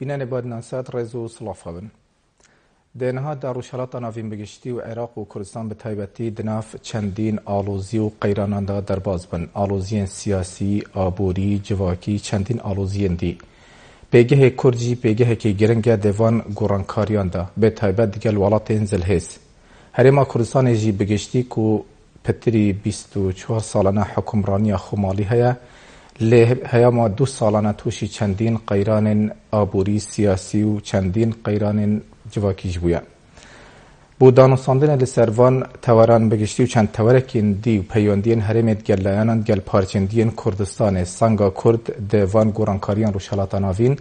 بینەرێ بادینانسات ڕێز و سڵاف هەبن. دێ نها دا ڕوژهەڵاتا ناڤین بە گشتی و عێراق و کوردستان بە تایبەتی دناف چەندین ئاڵۆزی و قەیرانان دا دەرباز بن. ئاڵۆزیێن سیاسی، ئابووری، جڤاکی، چەندین ئاڵۆزیێن دی. پێگەهێ کورد ژی پێگەهێکی گرنگە دێ ڤان گۆڕانکاریان دا، بێ تایبەت دگەل وەڵاتێن زلهێز. هەرێما کوردستانێ ژی بە گشتی کو پتری 24 ساڵانە حوکمڕانییا خۆماڵی هەیە، لێ هەیاما دوو ساڵانە تووشی چەندین قەیرانێن ئابووری، سیاسی و چەندین قەیرانێن جڤاکیش بوویە. بۆ دانوساندنێ لە سەر ڤان تەوەران بە گشتی و چەند تەوەرەکێن دی و پەیوەندیێن هەرێمێ دگەل لایەنان دگەل پارچێن دیێن کوردستانێ سەنگا کورد د ڤان گۆڕانکاریان ڕوژهەڵاتا ناڤین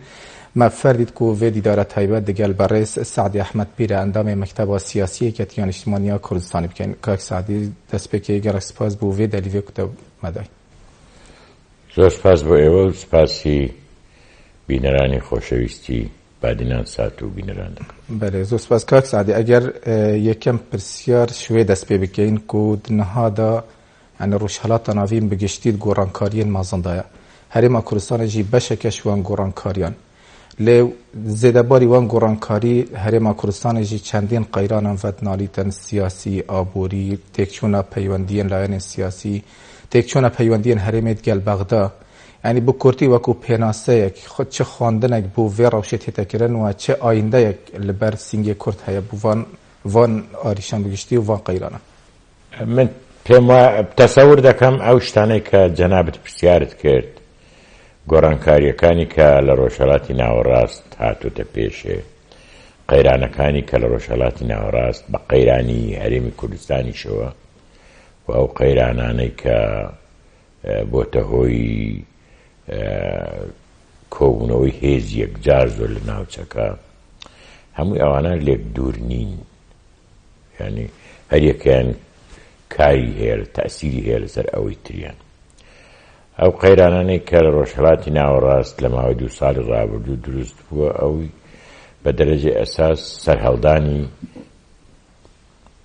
مە فەر دیت کو ڤێ دیدارە تایبەت دگەل بەڕێز سەعدی ئەحمەد پیرە ئەندامێ مەکتەبا سیاسی یەکێتیا نیشتمانیا کوردستانی بکەین. کاک سەعدی دەسپێکێ گەلەک سپاس بۆ ڤێ دەلیڤێ کو تە مە دای. زۆر سپاس بۆ ئێوە و سپاسی بینەرانی خۆشەویستی بادینان سات و بینەران دەکەم. بەلێ زۆر سپاس کاک سەعدی. ئەگەر یەکەم پرسیار شوێ دەست پێ بکەین کو نهادا یانی ڕوژهەڵاتا ناڤین بە گشتی گۆڕانکاریێن مەزن دایە. هەرێما کوردستانێ ژی بەشەکە ژ وان گۆڕانکاریان. لێ زێدەباری وان گۆڕانکاری هەرێما کوردستانێ ژی چەندین قەیرانان ڤەت نالیتن سیاسی، ئابووری، تێکچوونا پەیوەندیێن لایەنێن سیاسی، تێکچوونا پەیوەندیێن هەرێمێ دگەل بەغدا. یانی بە کورتی وەکوو پێناسەیەک چ خواندنێک بۆ ڤێ ڕەوشێ تێتە کرن و چ ئایندەیەک لە بەر سینگێ کورد هەیە بۆ ڤان ڤان ئاریشان بە گشتی و ڤان قەیرانان؟ من پێم وا تەسەور دەکەم ئەو شتانەی کە جەنابت پرسیارت کرد، گۆڕانکارییەکانی کە لە ڕۆژهەڵاتی ناوەڕاست هاتۆتە پێشێ، قەیرانەکانی کە لە ڕۆژهەڵاتی ناوەڕاست بە قەیرانی هەرێمی کوردستانیشەوە و ئەو قەیرانانەی کە بۆتە هۆی کۆبوونەوەی هێزی یەکجار زۆر لە ناوچەکە، هەمووی ئەوانە لێک دوور نین. یانی هەریەکەیان کاری هەیە تەئسیری هەیە لەسەر ئەوەی تریان. ئەو قەیرانانەی کە لە ڕۆژهەڵاتی ناوەڕاست لە ماوەی دوو ساڵی ڕابردوو دروست بووە ئەوی بە دەرەجەی ئەساس سەرهەڵدانی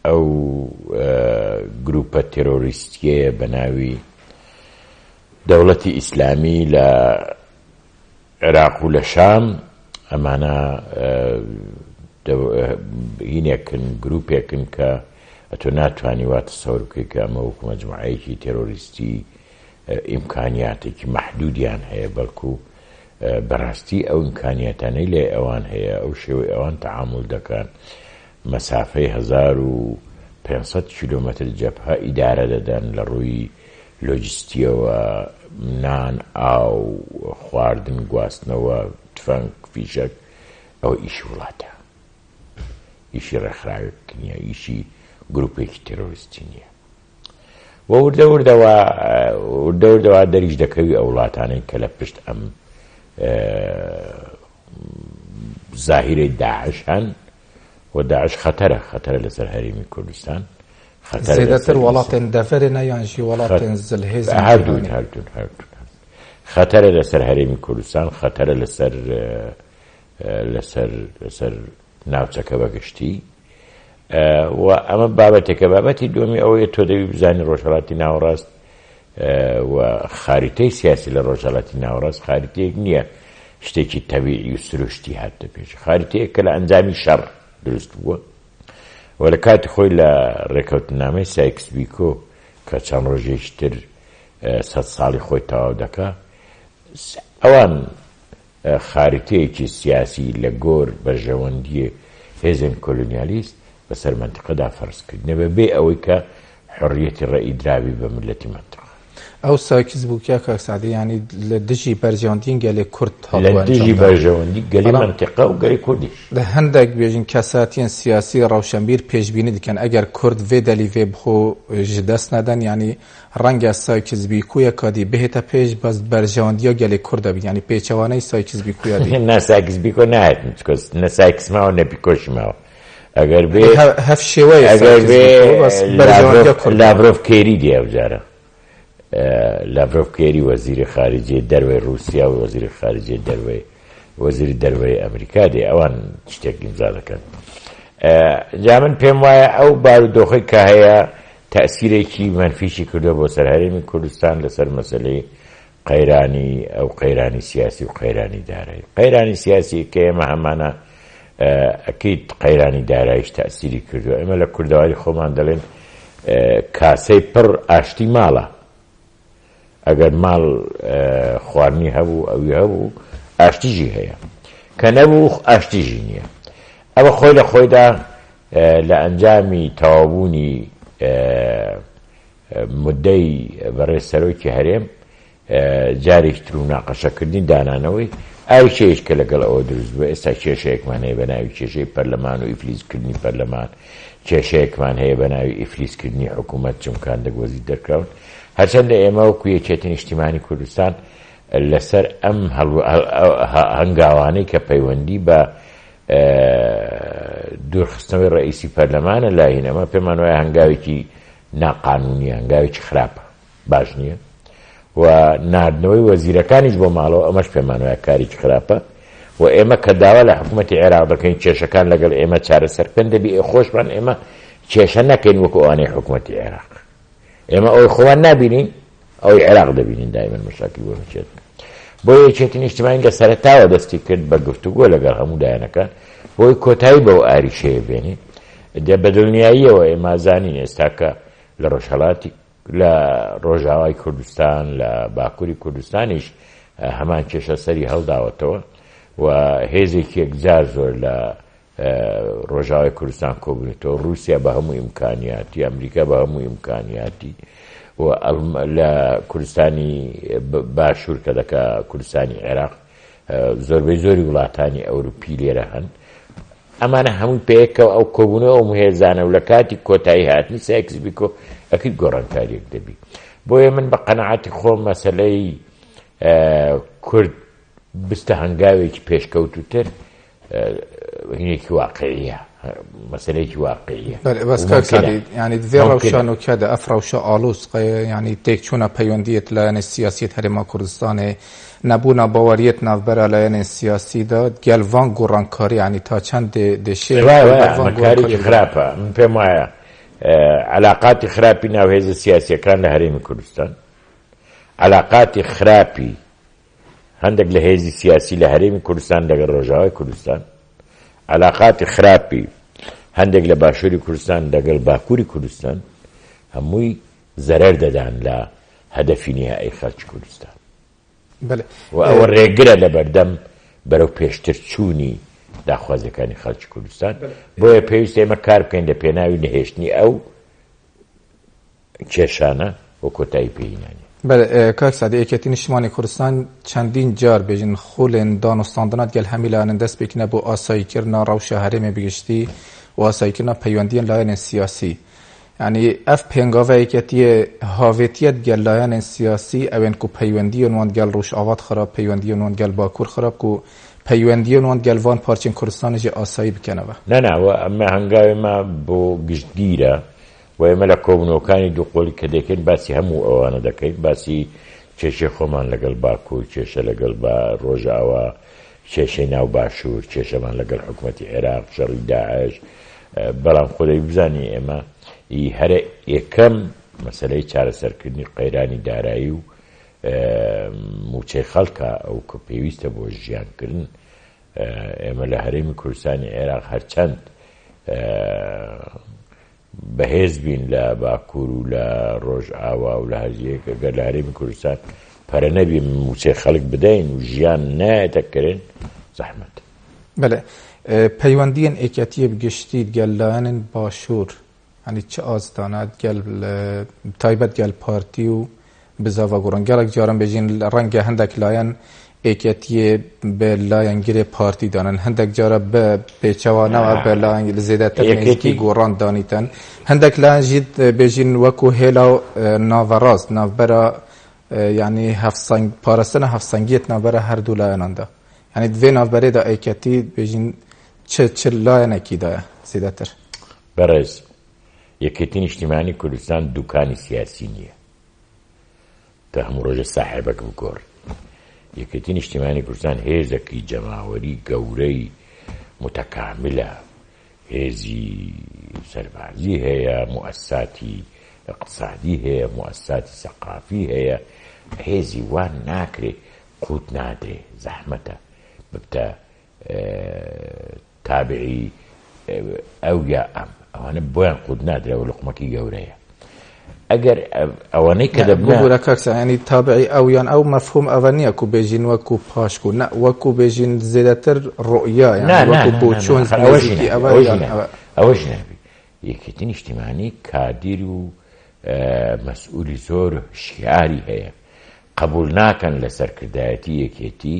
ئەو گروپە تێرۆریستیەیە بە ناوی دەوڵەتی ئیسلامی لە عێراق و لە شام ئەمانە هینێکن گروپێکن کە ئەتۆ ناتوانی وا تەسەور بکەی کە ئەمە وەکو مەجموعەیەکی تێرۆریستی ئیمکانیاتێکی مەحدودیان هەیە بەڵکو بەڕاستی ئەو ئیمکانیاتانەی لای ئەوان هەیە ئەو شێوەی ئەوان تەعامول دەکەن مەسافەی 1500 کیلۆمەتر جەبهە ئیدارە دەدەن لە ڕووی لۆجستییەوە، نان، ئاو، خواردن، گواستنەوە، تفەنگ، فیشەک، ئەوە ئیشی وڵاتە، ئیشی ڕێکخراوێک نییە، ئیشی گروپێکی تێرۆریستی نییە. و وردە وردە وا وردە وردە وا دەریش دەکەوی ئەو وڵاتانەی کە لە پشت ئەم زاهیرەی داعش هەن و داعش خەتەرە، خەتەرە لەسەر هەرێمی کوردستان، خەتەرە زێدەتر لەسەر وڵاتێن دەڤەرێ نە یان ژی وڵاتێن زلهێزن هەردوون جیهانی؟ هەردوون هەردوون خەتەرە لەسەر هەرێمی کوردستان، خەتەرە لەسەر لەسەر لەسەر ناوچەکە بەگشتی و ئەمە بابەتێکە. بابەتی دووەمی ئەوەیە تۆ دەبی بزانی ڕۆژهەڵاتی ناوەڕاست و خاریتەی سیاسی لە ڕۆژهەڵاتی ناوەڕاست خاریتەیەک نییە شتێکی تەبیعی و سروشتی هاتە پێش، خاریتەیەک کە لە ئەنجامی شەڕ دروست بووە و لە کاتی خۆی لە ڕێکەوتنامەی سایکس بیکۆ کە چەند ڕۆژێکی تر سەد ساڵی خۆی تەواو دەکا ئەوان خاریتەیەکی سیاسی لە گۆر بەرژەوەندیی هێزێن کۆلۆنیالیست بە سەر مەنتیقەدا فەرز کردنە بە بێ ئەوەی کە حوڕیەتی ڕەئی درابی بە میللەتی مەنتیقە. ئەو سایکس بووکیا کاک سەعدی یانی لە دژی بەرژەوەندیی گەلێ کورد هاتووە لە دژی ئەنجام داوە. بەرژەوەندی گەلی بەڵام مەنتیقە و گەلی کوردیش. لە هەندەک بێژین کەساتیێن سیاسی ڕەوشەنبیر پێشبینی دکەن ئەگەر کورد ڤێ دەلیڤێ بخۆ ژ دەس نەدەن یانی ڕەنگە سایکس بیکویە کادی بهێتە پێش بەس بەرژەوەندیا گەلێ کوردە بی یانی پێچەوانەی سایکس بیکویا دی. نا سایکس بیکۆ نایەتن چکۆ نە سایکس ماوە نە بیکۆشی ماوە ئەگەر بێ هەف شێوەیە ئەگەر بێ لاڤرۆف لاڤرۆف کێری دێ ئەو جارە لاڤرۆف کێری وەزیری خارجیەی دەروەی ڕووسیا و وەزیری خارجیەی دەروەی وەزیری دەروەی ئەمریکا دێ ئەوان شتێک ئیمزا دەکەن جا من پێم وایە ئەو بارودۆخەی کە هەیە تەئسیرێکی مەنفیشی کردووە بۆ سەر هەرێمی کوردستان لەسەر مەسەلەی قەیرانی ئەو قەیرانی سیاسی و قەیرانی دارایی قەیرانی سیاسی کە ئێمە هەمانە ئەکید قەیرانی دارایش تەئسیری کردووە ئێمە لە کوردەواری خۆمان دەڵێن کاسەی پڕ ئاشتی ماڵە ئەگەر ماڵ خواردنی هەبوو ئەوی هەبوو ئاشتیژی هەیە کە نەبوو ئاشتیژی نییە ئەوە خۆی لە خۆیدا لە ئەنجامی تەواوبوونی مدەی بەڕێز سەرۆکی هەرێم جارێکی تر و مناقەشەکردنی دانانەوەی ئاوی کە لەگەڵ ئەوە دروست بووە، ئێستا کێشەیەکمان هەیە بە ناوی کێشەی پەرلەمان و ئیفلیجکردنی پەرلەمان، کێشەیەکمان هەیە بە ناوی ئیفلیجکردنی حکوومەت چونکە هەندێک وەزیر دەرکراون. هەرچەندە ئێمە وەکو یەکێتی نیشتیمانی کوردستان لەسەر ئەم هەنگاوانەی کە پەیوەندی بە دوورخستنەوەی ڕەئیسی پەرلەمانە لاهین ئەمە پێمان وایە هەنگاوێکی ناقانونیە، هەنگاوێکی خراپە، باش نییە و ناردنەوەی وەزیرەکانیش بۆ ماڵەوە ئەمەش پێمان وایە کارێکی خراپە و ئێمە کە داوا لە حکوومەتی عێراق دەکەین کێشەکان لەگەڵ ئێمە چارەسەر بکەن دەبی ئێ خۆشمان ئێمە کێشە نەکەین وەکو ئەوانەی حکوومەتی عێراق ئێمە ئەوەی خۆمان نابینین ئەوەی عێراق دەبینین دایمەن مەشاکل بۆ نەچێت بۆ یەکێتی نیشتمانی لە سەرەتاوە دەستی کرد بە گفتوگۆ لەگەڵ هەموو لایەنەکان بۆی کۆتایی بەو ئاریشەیە بێنێ دە بە دڵنیاییەوە ئێمە زانین ئێستا کە لە ڕۆژهەڵاتی لە ڕۆژاوای کوردستان لە باکووری کوردستانیش هەمان کێشە سەری هەڵداوەتەوە و هێزێکی یەکجار زۆر لە ڕۆژاوای کوردستان کۆبوونەتەوە، ڕووسیا بە هەموو ئیمکانیاتی، ئەمریکا بە هەموو ئیمکانیاتی و لە کوردستانی باشوور کە دەکا کوردستانی عێراق زۆربەی زۆری وڵاتانی ئەوروپی لێرە هەن ئەمانە هەمووی پێکەوە ئەو کۆبوونەوە ئەو هێزانە و لە کاتی کۆتایی هاتنی سایکس بیکۆ ئەکید گۆڕانکاریەک دەبی بۆیە من بە قەنەعاتی خۆم مەسەلەی کورد بستە هەنگاوێکی پێشکەوتووتر هینێکی واقعیە مەسەلەیەکی واقعیە. بەلێ بەس کاک سەعدی یانی دڤێ ڕەوشا نوکە دە ئەف ڕەوشا ئاڵوز یانی تێکچوونا پەیوەندیەت لایەنێ سیاسیەت هەرێما کوردستانێ نەبوونا باوەریەت ناڤبەرا لایەنێن سیاسی دا گەل ڤان گۆڕانکاری یانی تا چەند دێ دێ شێ وایە وایە ئەمە کارێکی خراپە من پێم وایە عەلاقاتی خراپی ناو هێزە سیاسیەکان لە هەرێمی کوردستان عەلاقاتی خراپی هەندێک لە هێزی سیاسی لە هەرێمی کوردستان لەگەڵ ڕۆژاوای کوردستان، عەلاقاتی خراپی هەندێک لە باشووری کوردستان لەگەڵ باکووری کوردستان هەمووی زەرەر دەدان لە هەدەفی نیهائی خەڵکی کوردستان و ئەوە ڕێگرە لە بەردەم بەرەو پێشتر چوونی داخوازیەکانی خەڵکی کوردستان بۆیە پێویستە ئێمە کار بکەین لە پێناوی نەهێشتنی ئەو کێشانە و کۆتایی پێ هینانی. بەلێ کاک سەعدی یەکێتی نیشتمانی کوردستان چەندین جار بێژن خولێن دانوستاندنات گەل هەمی لایەنن دەست پێکنە بۆ ئاسایی کردنا ڕەوشە هەرێمێ بگشتی و ئاسایی کردنا پەیوەندیەن لایەنێن سیاسی یعنی ئەف پێنگاڤە یەکێتیێ هاڤێتیەت گەل لایەنێن سیاسی ئەوێن کو پەیوەندیەن وان گەل ڕوژئاڤات خراب پەیوەندیەن وان گەل باکور خراب کو پەیوەندیەن وان گەل ڤان پارچێن کوردستانێ ژێ ئاسایی بکەنەوە. نا نا وە ئەمە هەنگاوێ مە بۆ گشتگیرە و ئێمە لە کۆبوونەوەکانی دووقۆڵی کە دەیکەین باسی هەموو ئەوانە دەکەین، باسی کێشەی خۆمان لەگەڵ باکوور، کێشە لەگەڵ ڕۆژئاوا، کێشەی ناو باشوور، کێشەمان لەگەڵ حکومەتی عێراق، شەڕی داعش، بەڵام خۆ دەبی بزانین ئێمە ئی هەرە یەکەم مەسەلەی چارەسەرکردنی قەیرانی دارایی و مووچەی خەڵکە ئەو کە پێویستە بۆ ژیانکردن ئێمە لە هەرێمی کوردستانی عێراق هەرچەند بەهێز بین لە باکوور و لە ڕۆژئاوا و لە هەر جێیەک ئەگەر لە هەرێمی کوردستان پەرە نەبی مووچەی خەڵک بدەین و ژیان نایەتە کرێن زەحمەتە. بەلێ پەیوەندیەن ئێکەتیە گشتی گەل لایەنن باشوور یانی چ ئاستانە گەل تایبەت گەل پارتی و بزاڤا گۆڕان گەلەک جاران بێژین ڕەنگە هەندێک لایەن ئێکەتیێ بە لایەنگرێ پارتی دانن هەندێک جارە بە پێچەوانەوە بە لایەن زێدەتر نێزیکی گۆڕان دانیتن هەندێک لایەن ژی بێژین وەکو هێلا ناوەڕاست ناوبەرە یعنی هەفسەنگ پارستنە هەفسەنگیت ناوبەرە هەردوو لایەناندا یعنی دوێ ناوبەرێدا ئێکەتی بێژین چ چ لایەنێکی دایە زێدەتر. بەڕێز یەکێتی نیشتیمانی کوردستان دوکانی سیاسی نییە تا هەموو ڕۆژێ ساحێبەک بگۆڕی. یەکێتی نیشتیمانی کوردستان هێزەکی جەماوەری گەورەی متەکاملە، هێزی سەربازی هەیە، موئەسساتی ئیقتسادی هەیە، موئەسساتی سەقافی هەیە. هێزی وا ناکرێ قوت نادرێ زەحمەتە ببتە تابعی ئەو یا ئەم ئەوانە بۆیان قوت نادرێ ئەوە لوقمەکی گەورەیە ئەگەر ئەوانەی کە دەبنە ببورە کاک سا یانی تابعی ئەو یان ئەو مەفهوم ئەوە نییە کو بێژین وەکو پاشکو نە وەکو بێژین زێدەتر ڕوئیا نا یانی نا وەکو نا نا نا بۆچوون ئەخر ئەوەش نزیکی نابی ئەوە ئەوەش یان نابی ئەوە ئەوەش نابی یەکێتی نیشتیمانی کادیر و مەسئولی زۆر هشیاری هەیە قبوڵ ناکەن لە سەرکردایەتی یەکێتی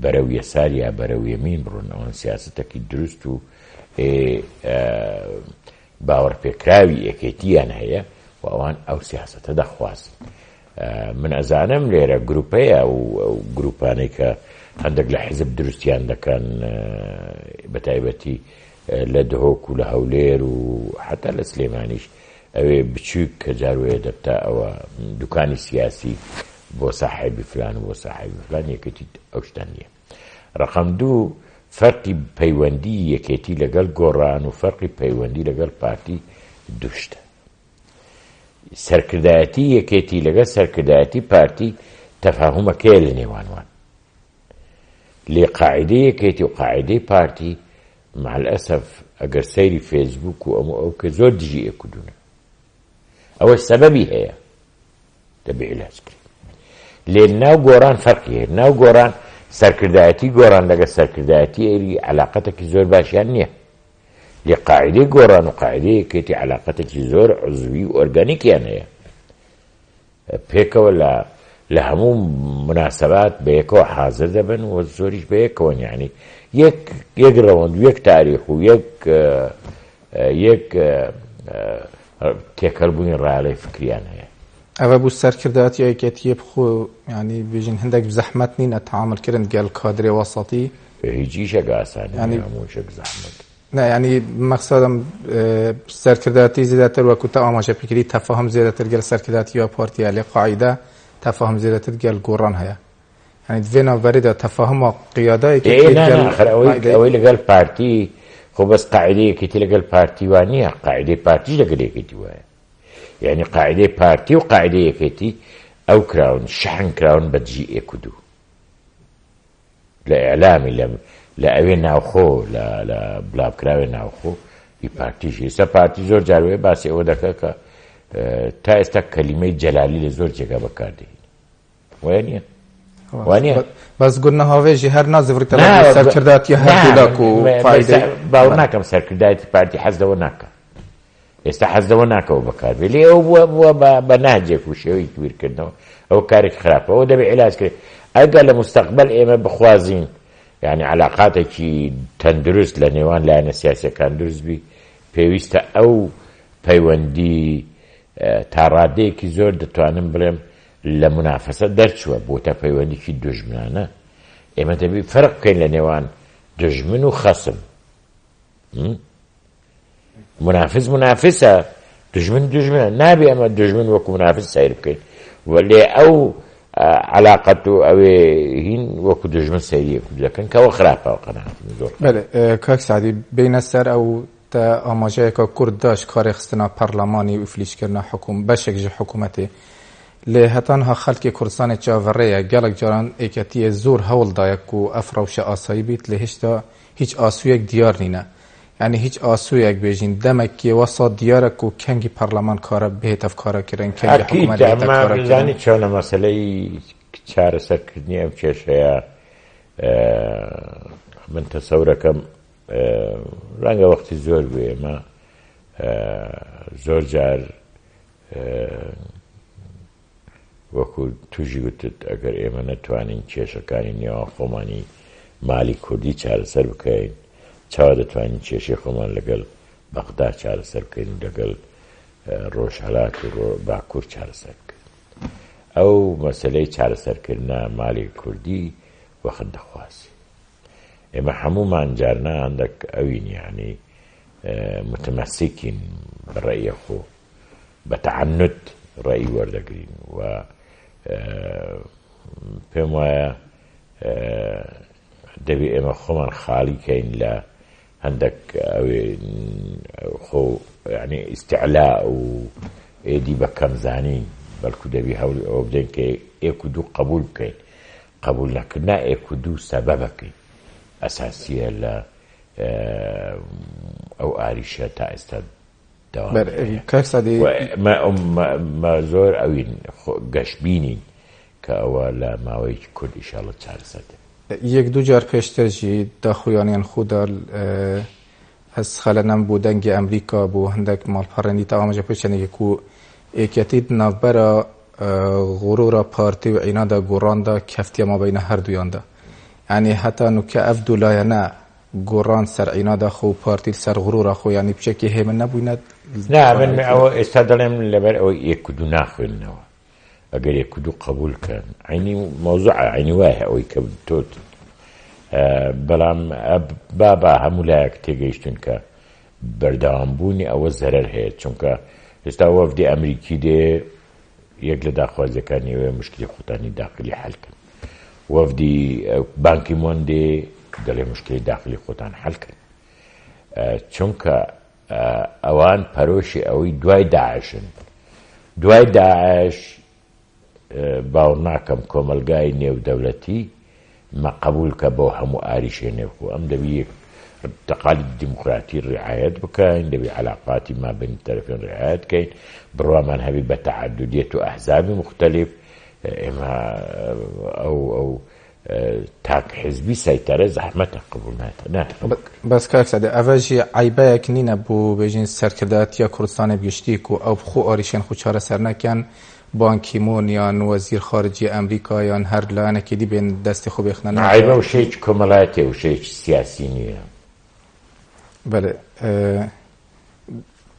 بەرەو یەسار یا بەرەو یەمین بڕۆن ئەوان سیاسەتەکی دروست و باوەڕپێکراوی یەکێتییان هەیە و ئەوان ئەو سیاسەتە دەخوازن. من ئەزانم لێرە گروپەیە و ئەو گروپانەی کە هەندێک لە حزب دروستیان دەکەن بە تایبەتی لە دهۆک و لە هەولێر و حتا لە سلێمانیش ئەوێ بچووک کە جاروەیە دەبتە ئەوە دوکانی سیاسی بۆ ساحێبی فلان و بۆ ساحێبی فلان یەکێتی ئەو شتە نییە. ڕەقەم دوو، فەرقی پەیوەندی یەکێتی لەگەڵ گۆڕان و فەرقی پەیوەندی لەگەڵ پارتی دوو شتە. سەرکردایەتی یەکێتی لەگەڵ سەرکردایەتی پارتی تەفاهومەکەیە لە نێوانوان. لێ قاعیدەی یەکێتی و قاعیدەی پارتی مع الاسف ئەگەر سەیری فێسبووک و ئەم و ئەو بکەی زۆر دژی ئێک و دوونە. ئەوەش سەبەبی هەیە. دەبێ عیلاج کرێ. لێ ناو گۆڕان فەرقی هەیە. ناو گۆڕان سەرکردایەتی گۆڕان لەگەڵ سەرکردایەتی ئێری عەلاقەتێکی زۆر باشیان نییە. لێ قاعیدەی گۆڕان و قاعیدەی یەکێتی عەلاقەتێکی زۆر عزوی و ئۆرگانیکیان هەیە. پێکەوە لە لە هەموو مناسبات بە یەکەوە حازر دەبن و زۆریش بە یەکەوەن یعنی یەک یەک ڕەوەند و یەک تاریخ و یەک یەک تێکەڵبوونی ڕایەڵەی فکریان هەیە. ئەڤە بوو سەرکردایەتی یەکێتیە بخۆ یانی بێژین هندێک زەحمەت نینە تەعامل کردن گەل کادرێ وەسەتی. هیچ ئیشێک ئاسان نیە هەموو ئیشێک زەحمەتە. نا یانی مەقسەدم سەرکردایەتی زێدەتر وەکو تە ئاماژە پێکردی تەفاهم زێدەتر گەل سەرکردایەتی یا پارتیە لێ قاعیدە تەفاهم زێدەتر گەل گۆڕان هەیە. یانی دڤێ ناڤبەرێ دا تەفاهما قیادە ئێ یەکێتیە نا گەل نا ئەخر ئەوەی قاعیدەی. ئەوەی لەگەل پارتی خۆ بەس قاعیدەی یەکێتی لەگەل پارتی وا نییە قاعیدەی پارتیش لەگەل یەکێتی وایە یانی قاعیدەی پارتی و قاعیدەی یەکێتی ئەو کراون شەحن کراون بە دژی ئێک و دوو لە ئیعلامی لە لە ئەوێ ناوخۆ لە لە بلاوکراوێ ناوخۆ ئی پارتیش ئێستا پارتی زۆر جار وێ باسی ئەوە دەکا کە تا ئێستا کەلیمەی جەلالی لە زۆر جێگا بەکار دێنی وایە نییە وانە بەس گورنە هاوێژی هەر نازڤریتە سەرکردایەتی هەردوولاک و فایدەی باوەڕ ناکەم سەرکردایەتی پارتی حەز لەوە ناکە ئێستا حەز لەوە ناکەوە بەکاربێ لێ ئەو بووە بووە بە ناجێک و شێوەیەکی بیرکردنەوە ئەو کارێکی خراپە ئەوە دەبێ عیلاج کرێ ئەگەر لە مستەقبەل ئێمە بخوازین یعنی علاقاتێکی تەندروست لە نێوان لایەنە سیاسیەکان دروست بی پێویستە ئەو پەیوەندی تا ڕادەیەکی زۆر دەتوانم بڵێم لە مونافەسە دەرچووە بۆتە پەیوەندیکی دوژمنانە ئێمە دەبی فەرق بکەین لە نێوان دوژمن و خەسم منافس منافسە دوژمن دوژمنە نابێ ئەمە دوژمن وەکو منافس سەیر بکەین و لێ ئەو علاقەت و ئەوێ هین وەکو دوژمن سەیری یەکو دەکەن کەەوە خراپە قەناعەتی من زۆر بەێ کاک سعدی بینە سەر ئەو تە ئاماژەیەکە کورد داشت کارێ خستنا پەرلەمانی و ئیفلیجکردنا حکوم بەشێک ژ حکوومەتێ لێ هەتا نها خەلکێ کوردستانێ چاڤەڕێیە گەلەک جاران ئێکەتیێ زۆر هەوڵ دایە کو ئەف ڕەوشە ئاسایی بیت لێ هێشتا هیچ ئاسوویەک دیار نینە یانی هیچ ئاسوویەک بێژین دەمەکێ وەسا دیارە کو کەنگی پەرلەمان کارە بهێتە کارە کرن کەنگی ئەکید حکوومەت بهێتە ئەمە کارە کرن. بزانی چۆنە مەسەلەی چارەسەرکردنی ئەم کێشەیە من تەسەورەکەم ڕەنگە وەختی زۆر بوێ ئێمە زۆر جار وەکو توژی وتت ئەگەر ئێمە نەتوانین کێشەکانی نێوان خۆمانی مالی کوردی چارەسەر بکەین چاوە دەتوانین کێشەی خۆمان لەگەڵ بەغدا چارەسەر بکەین و لەگەڵ ڕۆژهەلات و باکوور چارەسەر بکەین ئەو مەسلەی چارەسەرکردە مالی کوردی وەخت دەخوازی ئێمە هەموومان جارنا هەندەک ئەوین یانی متمەسیکین بە ڕەئیە خۆ بە تەعنوت ڕەئی وەردەگرین و پێم وایە دەبێ ئێمە خۆمان خاڵی کەین لە هەندێک ئەوێ خۆ یعنی ئیستعلا و ئێدی بە کەمزانین بەلکو دەبی هەولی ئەوە بدەین کە ئێک و دوو قبول بکەین قبول نەکردنا ئێک و دوو سەبەبەکەی ئەساسیە لە ئەو ئاریشە تا ئێستا دەوام کاک سادی مە زۆر ئەوین گەشببینین کە ئەوە لە ماوەیەکی کورد ئیشاڵە چارەسەر دەبێت. یەک دوو جار پێشتر ژی داخویانیان خودا ئەز خەلەنەم بۆ دەنگی ئەمریکا بۆ هەندێک ماڵپەڕێنی تا ئاماژە پێ چەندێکی کو یەکیەتی ناوبەرە غرورا پارتی و عینادا گۆڕاندا کەفتیە مابینە هەردوویاندا یعنی هەتا نوکە ئەف دوو لایەنە گۆڕان سەر عینادا خۆ و پارتی سەر غرورا خۆ یعنی بچێکی هێمن نەبووینە. نا من ئەوە ئێستا دەڵێم لەبەر ئەوەی یەک و دوو ناخوێننەوە ئەگەر یەک و دوو قبول کەن عینی مەوزوعە عینی وایە ئەوەی کە تۆت بەڵام با با هەموو لایەک تێگەیشتون کە بەردەوام بوونی ئەوە زەرەر هەیە چونکە ئێستا وەفدی ئەمریکی دێ یەک لە داخوازیەکانی ئەوەیە مشکلی خۆتانی داخلی حەل کەن وەفدی بانکی مۆن دێ دەڵێ مشکلی داخلی خۆتان حەل کەن چونکە ئەوان پەرۆشی ئەوەی دوای داعشن دوای داعش باوڕ ناکەم کۆمەلگای نێودەولەتی مە قەبول کە بەو هەموو ئاریشەی نێوخۆ ئەم دەبی تەقالید دیموکراتی ڕعایەت بکەین دەبی علاقاتی ما بین تەرەفین ڕعایەت کەین بڕوامان هەبی بە تەعەدودیەت و ئەحزابی مختلف ئێمە ئەو ئەو تاک حزبی سەیتەرە زەحمەتە قبول ناتە. بەس کاک سەعدی ئەڤە ژی عەیبەیەک نینە بۆ بێژین سەرکردایەتیە کوردستانێ بگشتی کو ئەو بخۆ ئاریشێن خو چارەسەر نەکەن بان کیمۆن یان وەزیر خارجیە ئەمریکا یان هەر لایەنەکی دی بێن دەستی خو بێخنە ناو عەیبە وشەیەکی کۆمەڵایەتیە وشەیەکی سیاسی نییە. بەلێ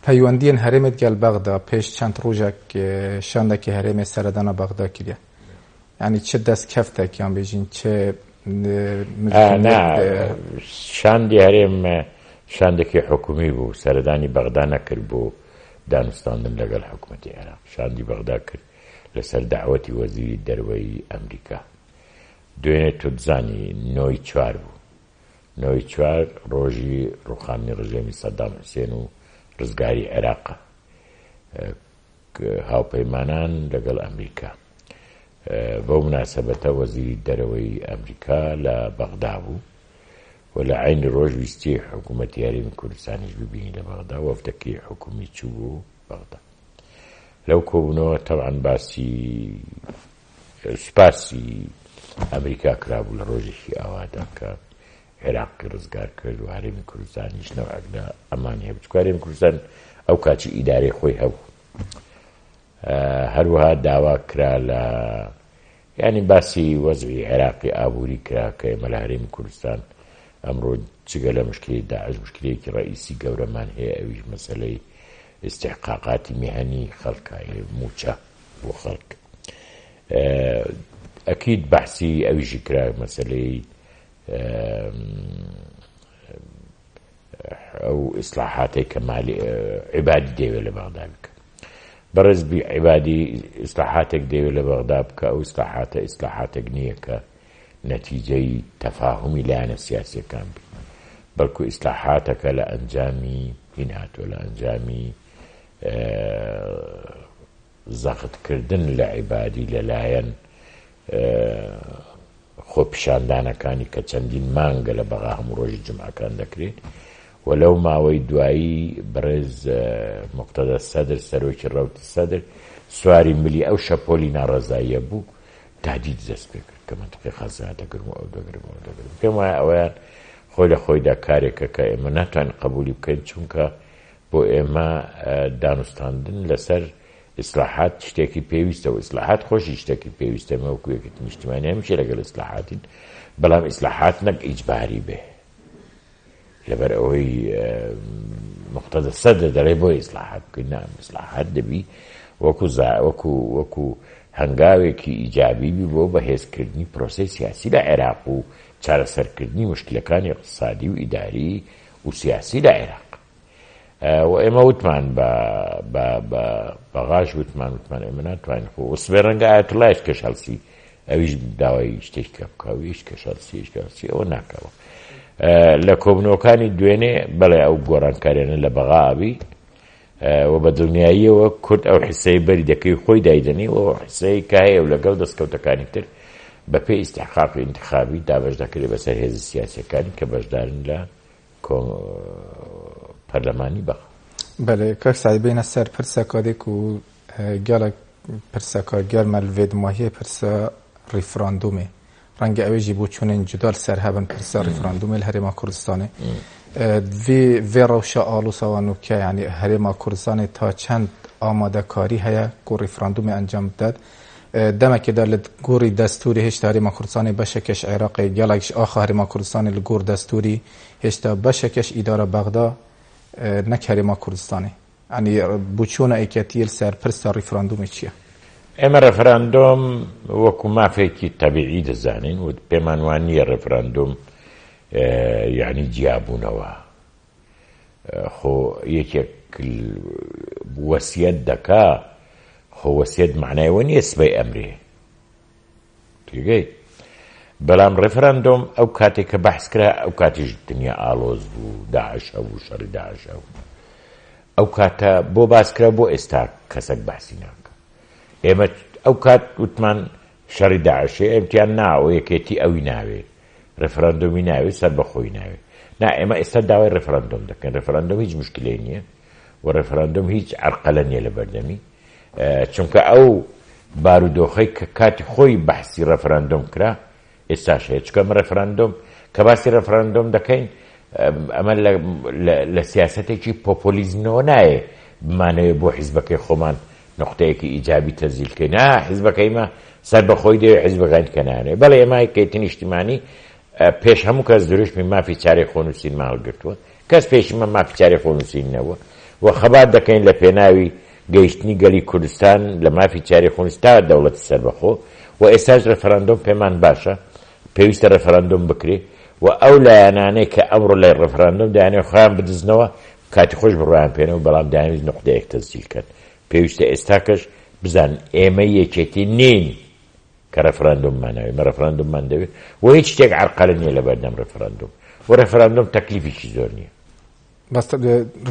پەیوەندیەن هەرێمێت گەل بەغدا پێش چەند ڕوژەک شاندەکی هەرێمێ سەردانا بەغدا کریە یعنی چ دەست کەفتێک یان بێژین چ نا شاندی هەرێم شاندێکی حکومی بوو سەردانی بەغدا نەکرد بۆ دانوستاندن لەگەڵ حکوومەتی عێراق شاندی بەغدا کرد لەسەر داوەتی وەزیری دەروەی ئەمریکا دوێنێ تۆ دەزانی نۆی چوار بوو نۆی چوار ڕۆژی ڕوخاندنی ڕژێمی سەدام حوسێن و ڕزگاری عێراقە هاوپەیمانان لەگەڵ ئەمریکا. بەو مناسەبەتە وەزیری دەرەوەی ئەمریکا لە بەغدا بوو و لە عەینی ڕۆژ ویستی حکوومەتی هەرێمی کوردستانیش ببینی لە بەغدا، وەفدەکەی حکوومی چوو بۆ بەغدا. لەو کۆبوونەوە تەبعەن باسی سوپاسی ئەمریکا کرابوو لە ڕۆژێکی ئاوادا کە عێراقی ڕزگار کرد و هەرێمی کوردستانیش نەوعێک لە ئەمانی هەبوو چونکە هەرێمی کوردستان ئەو کاتی ئیدارەی خۆی هەبوو هەروەها داوا کرا لە ینی باسی وەزعی عێراقی ئابووری کرا کە ئێمە لە هەرێمی کوردستان ئەمڕۆ جگە لە مشکلی داعش مشکلەیەکی ڕئیسی گەورەمان هەیە ئەویش مەسەلەی ئیستحقاقاتی میهەنی خەڵکە موچە بۆ خەڵک ئەکید بەحسی ئەویشی کرا مەسەلەی ئەو ئیسلاحاتەی کە مالی عیبادی دەیەوێت لە بەغدا بکە بەڕێز بی عیبادی ئیسلاحاتێک دەیەوێت لە بەغدا بکە ئەو ئیسلاحاتە ئیسلاحاتێک نییە کە نەتیجەی تەفاهمی لایەنە سیاسیەکان بی بەڵکو ئیسلاحاتەکە لە ئەنجامی هین هاتووە لە ئەنجامی زەغتکردن لە عیبادی لەلایەن خۆپیشاندانەکانی کە چەندین مانگە لە بەغا هەموو ڕۆژی جومعەکان دەکرێ و لەو ماوەی دوایی بەڕێز موقتەدا سەدر سەرۆکی ڕەوتی سەدر سواری ملی ئەو شەپۆلی ناڕەزاییە بوو تهدید دەست پێ کرد کە مەنتقی غەزا دەگرم و ئەو دەگرم و ئەو دەگرم پێم وایە ئەوەیان خۆی لە خۆیدا کارێکە کە ئێمە ناتوانین قبولی بکەین چونکە بۆ ئێمە دانوستاندن لەسەر ئیسلاحات شتێکی پێویستە و ئیسلاحات خۆشی شتێکی پێویستە ئێمە وەکو یەکێتی نیشتیمانی هەمیشە لەگەڵ ئیسلاحاتین بەڵام ئیسلاحات نەک ئیجباری بێ لەبەر ئەوەی مقتەدە سەدر دەڵێ بۆ ئیسلاحات بکەین نا ئیسلاحات دەبی وەکو وەکو وەکو هەنگاوێکی ئیجابی بی بۆ بەهێزکردنی پرۆسەی سیاسی لە عێراق و چارەسەرکردنی مشکلەکانی اقتصادی و ئیداری و سیاسی لە عێراق و ئێمە وتمان بە بە بە بەغاش وتمان وتمان ئێمە ناتوانین خۆ سبێ ڕەنگە ئایەتوڵایش کەش هەڵسی ئەویش داوای شتێک کە بکە و هیچ کەش هەڵسی هیچ کە هەڵسی ئەوە ناکەوە لە کۆبنەوەکانی دوێنێ بەڵێ ئەو گۆڕانکاریانە لە بەغا ئەبی. و بە دڵنیاییەوە کورد ئەو حیسەی بەری دەکەی خۆی دایدەنێ و ئەو حیسەی کە هەیە و لەگەڵ دەستکەوتەکانی تر بە پێی ئیستحقاقی ئینتخابی دابەش دەکرێ بەسەر هێزە سیاسیەکانی کە بەشدارن لە پەرلەمانی بەغا. بەلێ کاک سەعید بێینە سەر پرسەکە دێ کو گەلەک پرسەکە گەرمە li vê dimahiyê pirsa ریفراندومێ ڕەنگە ئەوێ ژی بۆچوونên cuda li ser hebin pirsa ریفراندومێ li Herêma Kurdistanê vê vê rewşa alosa nûke yanî Herêma Kurdistanê ta çend amadekarî heye ku ریفراندومê encam bidet demekê de li gorî destûrê hêşta Herêma Kurdistanê beşeke ji Iraqê gelek ji axa Herêma Kurdistanê li gor destûrî hêşta beşeke ji îdara Bexda nek Herêma Kurdistanê. Yanî boçûna Yeketiyê li ser pirsa ریفراندومê çi ye؟ ئێمە ڕێفراندۆم وەکو مافێکی تەبیعی دەزانین و پێمان وان نییە ڕێفراندۆم یعنی جیابوونەوە. خۆ یەکێک وەسیەت دەکا، خۆ وەسیەت معنای وە نییە سبەی ئەمرێ. تێگەی؟ بەڵام ڕێفراندۆم ئەو کاتێک کە بەحس کرا ئەو کاتیش دنیا ئاڵۆز بوو، داعش هەبوو، شەڕی داعش هەبوو. ئەو کاتە بۆ باس کرا بۆ ئێستا کەسێک باسی ناکە. ئێمە ئەو کات وتمان شەڕی داعشێ، ئێمتیان نا ئەو یەکێتی ئەوی ناوێ، ڕێفراندۆمی ناوێ، سەربەخۆی ناوێ. نا ئێمە ئێستا داوای ڕێفراندۆم دەکەین. ڕێفراندۆم هیچ مشکلەی نییە و ڕێفراندۆم هیچ عەرقەلە نییە لە بەردەمی، چونکە ئەو بارودۆخەی کە کاتی خۆی بەحسی ڕێفراندۆم کرا ئێستاش هەیە. چونکە ئەمە ڕێفراندۆم کە باسی ڕێفراندۆم دەکەین ئەمە لە سیاسەتێکی پۆپۆلیزمەوە نایە بمانەوێ بۆ حیزبەکەی خۆمان نقطەیەکی ئیجابی تەزیل کەین. نا حیزبەکەی مە سەربەخۆی دەوێ، حیزبەکانی کە نانەوێ. بەڵێ ئێمە یەکێتی نیشتیمانی پێش هەموو کەس دروشمی مافی چارەی خۆنووسینمان هەڵگرتووە. کەس پێشی مە مافی چارەی خۆنووسین نەبووە و خەبات دەکەین لە پێناوی گەیشتنی گەلی کوردستان لە مافی چارەی خۆنووسین تا دەوڵەتی سەربەخۆ و ئێستاش ڕێفراندۆم پێمان باشە، پێویستە ڕێفراندۆم بکرێ و ئەو لایەنانەی کە ئەمڕۆ لە ڕێفراندۆم دەیانەوێت خۆیان بدزنەوە کاتی خۆش بڕوایان پێنەوە، بەڵام دەیانویست نوقتەیەک تەسجیل کەن. پێویستە ئێستاکەش بزانن ئێمە یەکێتی نین کە ڕێفراندۆممان ناوێ، ئێمە ڕێفراندۆممان دەوێ و هیچ شتێک عەرقەلە نییە لەبەردەم ڕێفراندۆم و ڕێفراندۆم تەکلیفێکی زۆر نییە. بەس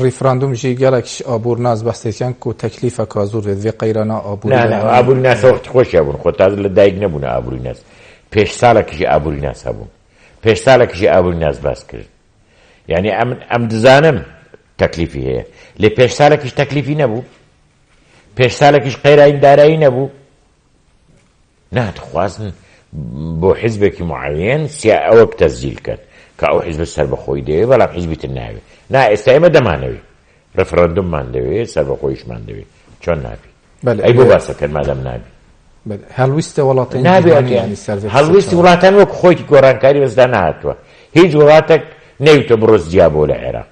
ڕیفراندۆم ژی گەلەک ئابوورناس بەحسێکیان کو تەکلیفەکە زۆر دێت vê قەیرانە ئابووری نا نا ئابووریناس وەختی خۆشیان بوون، خۆ تازە لە دایک نەبوونە ئابووریناس، پێش ساڵێکیشی ئابووریناس هەبوون، پێش ساڵێکیشی ئابووریناس باس کرد. یعنی ئەم ئەم دزانم تەکلیفی هەیە، لێ پێش ساڵێکیش تەکلیفی نەبوو، پێش ساڵێکیش قەیرانی دارایی نەبوو. ناتخوازن بۆ حیزبێکی معەیەن سیا ئەوەک تەسجیل کەن کە ئەو حیزبە سەربەخۆی دەوێ بەڵام حیزبی تر ناوێ. نا ئێستا ئێمە دەمانەوێ ڕێفراندۆممان دەوێ، سەربەخۆیشمان دەوێ. چۆن نابی؟ ئەی بۆ باسەکەن مادام نابی؟ هەڵویستە وڵاتان نابێ هەڵویستی وڵاتان وەک خۆی گۆڕانکاری بەسدا نەهاتووە. هیچ وڵاتێک نەیوتە بڕۆ جیا بۆ لە عێراق.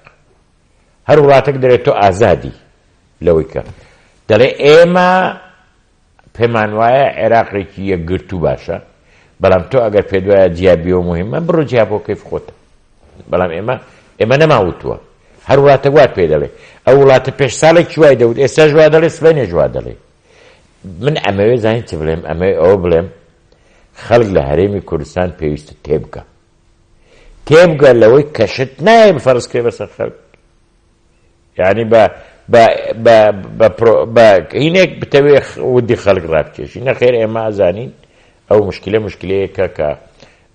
هەر وڵاتێک دەرێت تۆ ئازادی لەوەی کە دەڵێ ئێمە پێمان وایە عێراقێکی یەکگرتوو باشە، بەڵام تۆ ئەگەر پێت وایە جیابیەوە موهیمە بڕۆ جیا بۆ کەیف خۆتە. بەڵام ئێمە ئێمە نەماوتووە. هەر وڵاتێک وات پێ دەڵێ. ئەو وڵاتە پێش ساڵێکی وای دەوت، ئێستاش وا دەڵێ، سبەینێش وا دەڵێ. من ئەمەوێ زانین چ بڵێم، ئەمەوێ ئەوە بڵێم خەڵک لە هەرێمی کوردستان پێویستە تێبگا. تێبگە لەوەی کە شت نایە بفەرز کرێ بەسەر خەڵک. یعنی بە بە بە بە پرۆ بە هینێک بتەوێ ودی خەڵک ڕابکێشی. نەخێر ئێمە ئەزانین ئەو مشکلە مشکلەیەکە کە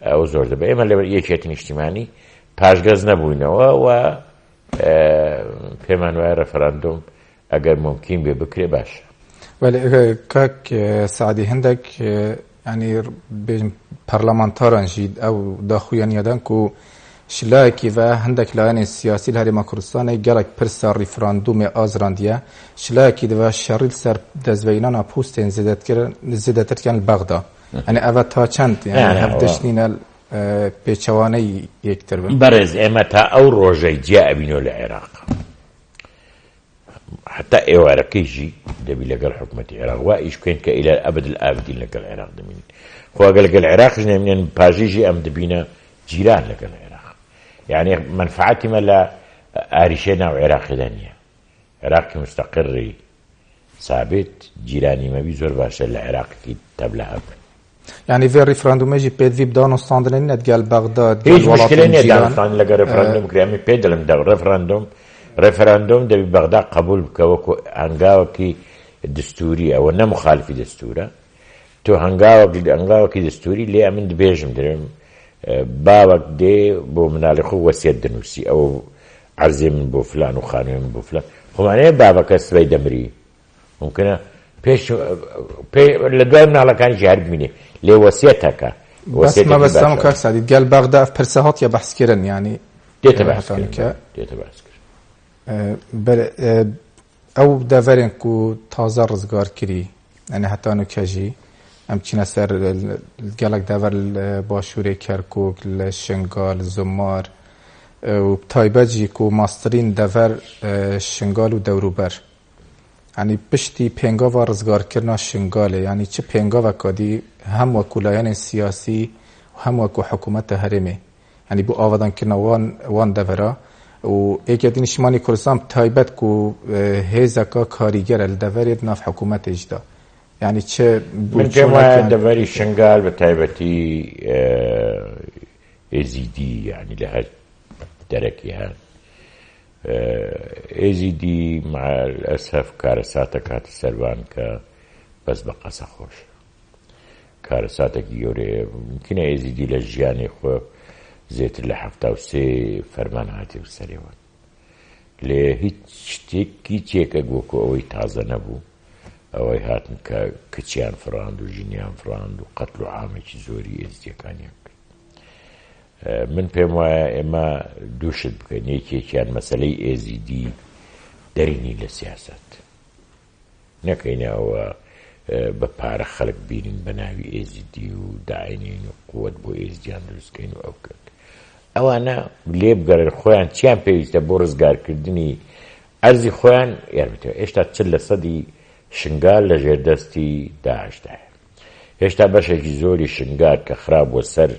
ئەو زۆر دەبێت. ئێمە لە یەکێتی نیشتیمانی پاشگەز نەبووینەوە و پێمان وایە ڕێفراندۆم ئەگەر ممکن بێ بکرێ باشە. بەلێ کاک سەعدی هەندێک یعنی بێژم پەرلەمانتاران ژی ئەو داخویانیە دان کو شلایەکی و هەندێک لایەنên سیاسی لە هەرێما کوردستانê gelek pirsa ریفراندومê azrandiye şilayekî dive şerî li ser destveînana postên zêdetir kirin li Bexda. Yani ev ta çend yani hev dişnîne pêçewaneyî yektir bin. بەڕێز ئێمە تا ئەو ڕۆژەی جیا ئەبینەوە لە عێراق حتا ئێوارەکەیشی دەبی لەگەڵ حکوومەتی عێراق وا ئیش بکەین کە ئیلا ئەبد الئابدین لەگەڵ عێراق دەمینین. خۆ ئەگەر لەگەڵ عێراقش نەمینن پاژیژی ئەم دەبینە جیران لەگەڵ عێراق. یعنی مەنفعەتی مە لە ئاریشەی ناو عێراقیدا نییە. عێراقی مستەقڕی ثابت جیرانی مەبی زۆر باشە لە عێراقێکی تەبلە هەبن. یعنی vê ریفراندومê jî pêdivî bi danûstandinê nîne digel Bexda هیچ مشکلێ نییە دانوستاندن لەگەڵ ڕێفراندۆم بکرێ. ئەمە پێ دەڵێم ڕێفراندۆم. ڕێفراندۆم دەبی بەغدا قبول بکە وەکو هەنگاوەکی دستوری ئەوە نە مخالفی دەستورە تۆ هەنگاوەک هەنگاوەکی دەستوری لێ ئەمن دبێژم درێم باوەک دێ بۆ مناڵی خۆ وەسیەت دەنووسی ئەوە عەرزێ من بۆ فلان و خانوێ من بۆ فلان خۆمانەیە بابەکە سبەی دەمری ممکنە پێش لە دوای مناڵەکانیشی هەر بمینێ لێ وەسیەتەکە بەس مەبەستم کاک سادی گەل بەغدا پرسە هاتیە بەحسکردن یانی دێتە باسکردن دێتە باسکردن ئەو دەڤەرێن کو تازە ڕزگار کری یعنی هەتا نوکە ژی ئەم چینە سەر گەلەک دەڤەر لە باشوورێ کەرکوک لە شنگال زومار و تایبەت ژی کو ماسترین دەڤەر شنگال و دەوروبەر یعنی پشتی پێنگاڤا ڕزگارکردنا شنگالێ یعنی چ پێنگاڤەکا دی هەم وەکو لایەنên سیاسی و هەم وەکو حکوومەتە هەرێمێ یعنی بۆ ئاوەدانکردنا وان وان دەڤەرا و یەکێتی نیشتمانی کوردستان تایبەت کو هێزەکە کاریگەرە لە دەڤەرێ ناو حکوومەتێشدا یعنی چ من پێم وایە دەڤەری شنگال بە تایبەتی ئێزیدی یعنی لە هەر دەرەکی هەن ئێزیدی مع الاسف کارەساتەک هاتە سەروان کە بەس بە قەسە خۆشە کارەساتێکی گەورەیە ممکنە ئێزیدی لە ژیانی خۆ زێتر لە 73 فەرمان هاتێ سەرێوە لێ هیچ شتێک هیچێکە وەکو ئەوەی تازە نەبوو ئەوەی هاتن کە کچیان فراند و ژنیان فراند و قەتل و عامێکی زۆری ئێزدیەکانیان کرد من پێم وایە ئێمە دوو شت بکەین یەکێکیان مەسەلەی ئێزیدی دەرینی لە سیاسەت نەکەینەوە بە پارە خەڵک بینین بە ناوی ئێزیدی و داینین و قوت بۆ ئێزدیان دروستکەین و ئەو کرد ئەوانە لێ بگەڕێن خۆیان چیان پێویستە بۆ ڕزگارکردنی ئەرزی خۆیان یارمەتی هێشتا چل لە سەدی شنگال لە ژێر دەستی داعشدایە هێشتا بەشێکی زۆری شنگال کە خرابووە سەر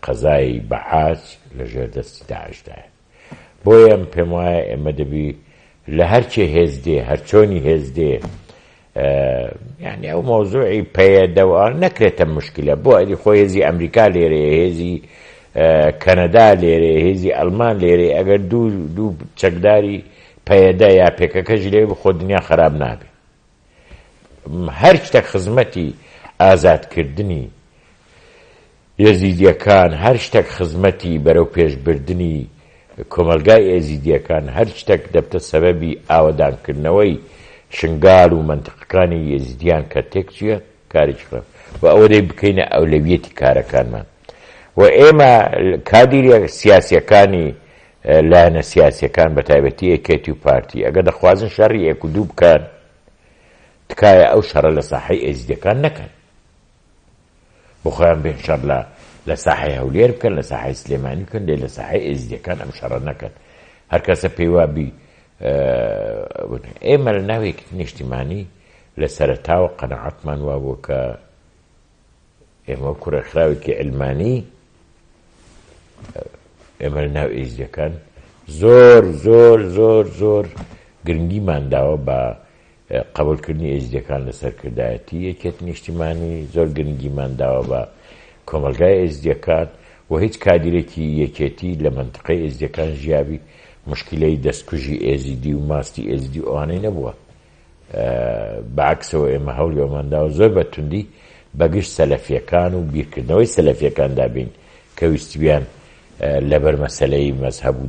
قەزای بەعاج لە ژێر دەستی داعشدایە. بۆیە من پێم وایە ئێمە دەبی لە هەرچێ هێز دێ هەرچۆنی هێز دێ یعنی ئەو مەوزوعی پەیەدە و نەکرێتە مشکلە بۆ ئەدی خۆ هێزی ئەمریکا لێرەیە هێزی کەنەدا لێرەیە هێزی ئەلمان لێرەیە ئەگەر دوو دوو چەکداری پەیەدە یا پێکەکەش لێ بخۆ دنیا خراپ نابێ هەر شتێک خزمەتی ئازادکردنی ئێزیدیەکان، هەر شتێک خزمەتی بەرەوپێشبردنی کۆمەڵگای ئێزیدیەکان، هەر شتێک دەبتە سەبەبی ئاوەدانکردنەوەی شنگال و مەنتقەکانی ئێزیدیان کە تێکچویە کارێکی خراپ و ئەوە دەی بکەینە ئەولەویەتی کارەکانمان و ئێمە کادیرە سیاسیەکانی لایەنە سیاسیەکان بە تایبەتی یەکێتی و پارتی ئەگەر دەخوازن شەڕی یەک و دوو بکەن تکایە ئەو شەڕە لە ساحەی ئێزیدیەکان نەکەن. بۆ خۆیان بێن شەڕ لە لە ساحەی هەولێر بکەن لە ساحەی سلێمانی بکەن لێ لە ساحەی ئێزدیەکان ئەم شەڕە نەکەن هەر کەسە پێی وابی ئێمە لە ناو یەکێتی نیشتیمانی لە سەرەتاوە قەناعەتمان وابووە کە ئێمە وەکو ڕێکخراوێکی علمانی ئێمە لە ناو ئێزدیەکان زۆر زۆر زۆر زۆر گرنگیمان داوە بە قبوڵکردنی ئێزدییەکان لە سەرکردایەتی یەکێتی نیشتیمانی، زۆر گرنگیمان داوە بە کۆمەڵگای ئێزدییەکان و هیچ کادیرێکی یەکێتی لە مەنتقەی ئێزدییەکان ژیابی موشکیلەی دەستکوژی ئێزیدی و ماستی ئێزدی و ئەوانەی نەبووە. بە عەکسەوە ئێمە هەوڵی ئەومان داوە زۆر بە توندی بە گشت سەلەفییەکان و بیرکردنەوەی سەلەفییەکاندا بین کە ویستبیان لەبەر مەسەلەی مەزهەب و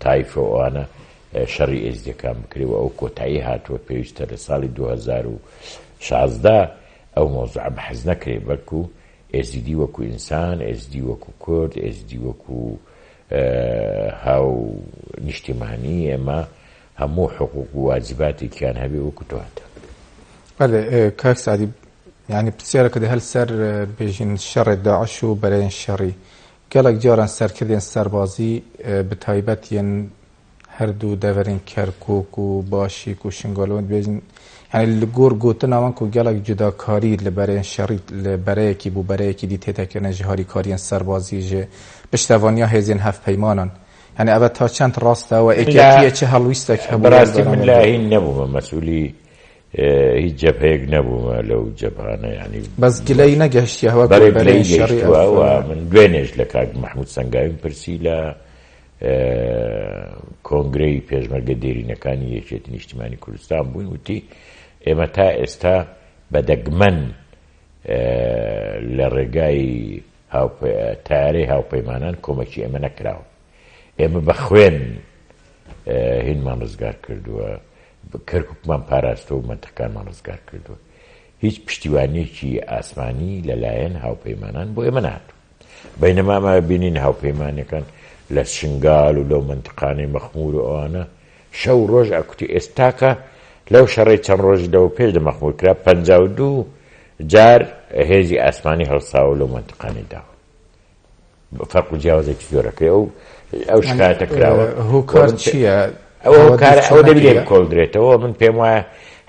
تایفە و ئەوانە شەڕی ئێزدیەکان بکرێ و ئەو کۆتایی هاتووە پێویستە لە ساڵی 2016 ئەو مەوزوعە بەحس نەکرێ بەلکو ئێزیدی وەکو ئینسان ئێزدی وەکو کورد ئێزدی وەکو هاو نیشتیمانی ئێمە هەموو حقوق و واجباتێکیان هەبێ وەکو تۆ هەتە. بەلێ کاک سەعدی یانی پرسیارەکە دە هەل سەر بێژین شەڕێ داعش و بەرەیên شەڕی گەلەک جاران سەرکردێن سەربازی bi taybet yên هەردوو دەڤەرên Kerkûk û Başîk û Şingal û dibêjin yanî li gor gotina wan ku gelek cudakarî li bereyên şerî li bereyekî bû bereyekî dî tête kirin ji harîkariyên serbazî ji piştevaniya hêzên hevpeymanan yanî ev ta çend rast e we êketiyê çi helwîstek hebû بەڕاستی من لە هین نەبوومە مەسئولی هیچ جەبهەیەک نەبوومە لەو جەبهانە یعنی بەس گلەی نەگەشتیە بەڵێ گلەی گەیشتووە و من دوێنێش لە کاک مەحموود سەنگاویم پرسی لە کۆنگرەی پێشمەرگە دێرینەکانی یەکێتی نیشتیمانی کوردستان بووین وتی ئێمە تا ئێستا بە دەگمەن لە ڕێگای تارەی هاوپەیمانان کۆمەکی ئێمە نەکراوە ئێمە بە خوێن هینمان ڕزگار کردووە کەرکوکمان پاراستوە و مەنتقەکانمان ڕزگار کردووە هیچ پشتیوانیەکی ئاسمانی لەلایەن هاوپەیمانان بۆ ئێمە نەهاتووە. بەینەما ئەمە بینین هاوپەیمانەکان لە شنگال و لەو مەنتقانەی مەخمور و ئەوانە شەو ڕۆژ ئەکوتی ئێستاکە لەو شەڕەی چەند ڕۆژی لەوە پێش لە مەخمور کرا 52 جار هێزی ئاسمانی هەڵساوە لەو مەنتقانەی داوە. فەرق و جیاوازێکی زۆرەکەی ئەو ئەو شکایەتە کراوە هۆکار چییە؟ ئەو هۆکار ئەو دەبی لێ بکۆڵدرێتەوە من پێم وایە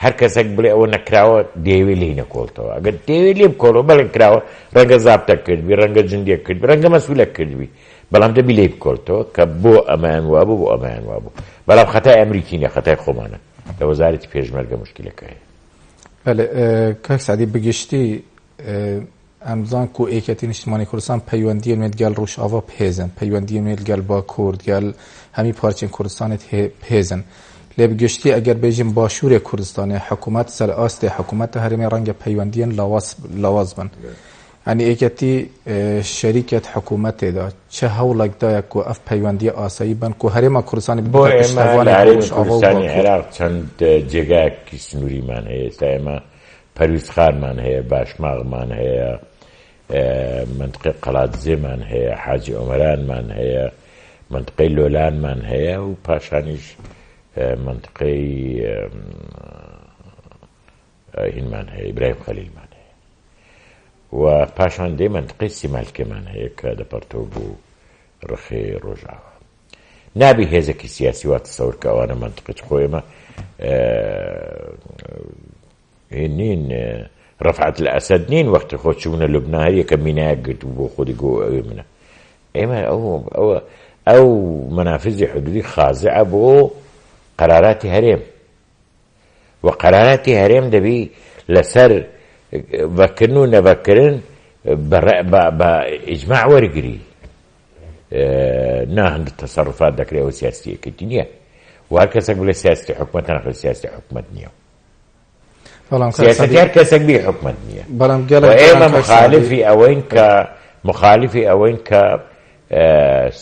هەر کەسێک بڵێ ئەوە نەکراوە دەیەوێ لێی نەکۆڵتەوە ئەگەر دەیەوێ لێ بکۆڵەوە بەڵێ کراوە ڕەنگە زابتە کردبی ڕەنگە جندێک کردبی ڕەنگە مەسئولە کردبی بەڵام دەبی لێی بکۆڵتەوە کە بۆ ئەمەیان وابوو بۆ ئەمەیان وابوو بەڵام خەتای ئەمریکی نیە خەتای خۆمانە لە وەزارەتی پێشمەرگە مشکلەکە هەیە. بەلێ کاک سەعدی بگشتی ئەم زان کو ئێکەتی نیشتمانی کوردستان پەیوەندیەن وێت گەل ڕوژئاڤا پهێزن، پەیوەندیەن وێت گەل باکوور گەل هەمی پارچێن کوردستانێت پهێزن. لێ بگشتی ئەگەر بێژیم باشوورێ کوردستانێ حکوومەت سەر ئاستێ حکوومەتە هەرێمێ ڕەنگە پەیوەندیەن لاواز لاواز بن. ئەنی ئێکەتی شەریکەت حکوومەتێدا چ هەوڵێک دایە کو ئەف پەیوەندیە ئاسایی بن کو هەرێما کوردستانی بۆ ببتە ئێمە لە پشتەوانێک بۆ هەرێمی ڕوژئاڤا و کوردستانی باکوور؟ عێراق چەند جێگایەکی سنووریمان هەیە ئێستا ئێمە پەرویزخانمان هەیە، باشماغمان هەیە، مەنتقەی قەڵادزێمان هەیە، حاجی ئۆمەرانمان هەیە، مەنتقەی لۆلانمان هەیە و پاشانیش مەنتقەی هینمان هەیە، ئیبراهیم خەلیلمان هەیە و پاشان دێ مەنتقەی سیمالکێمان هەیە کە دەپەڕتەوە بۆ ڕخی ڕۆژاوا. نابی هێزێکی سیاسی وا تەسەور کە ئەوانە مەنتقی خۆ ئێمە هین نین ڕەفعەت الئەسەد نین وەختی خۆ چوونە لوبنان هەر یەکە مینایەک گرتبوو بۆ خۆی گۆ ئەوێ منە ئێمە ئەو ئەوە ئەو مەنافزی حدودی خازعە بۆ قەراراتی هەرێم و قەراراتی هەرێم دەبی لەسەر ڤەکردن و نەڤەکردن بە ئیجماع وەرگری نا هەندە تەسەڕفات دەکرێت ئەوە سیاستی یەکێتی نییە و هەر کەسێک بڵێ سیاستی حکومەت ناخێت سیاستی حکومەت نییە بەڵام سیاسەتی هەر کەسێک بی حکومەت نییە بەڵام گەلێک ئێمە مخالفی ئەوەین کە مخالفی ئەوەین کە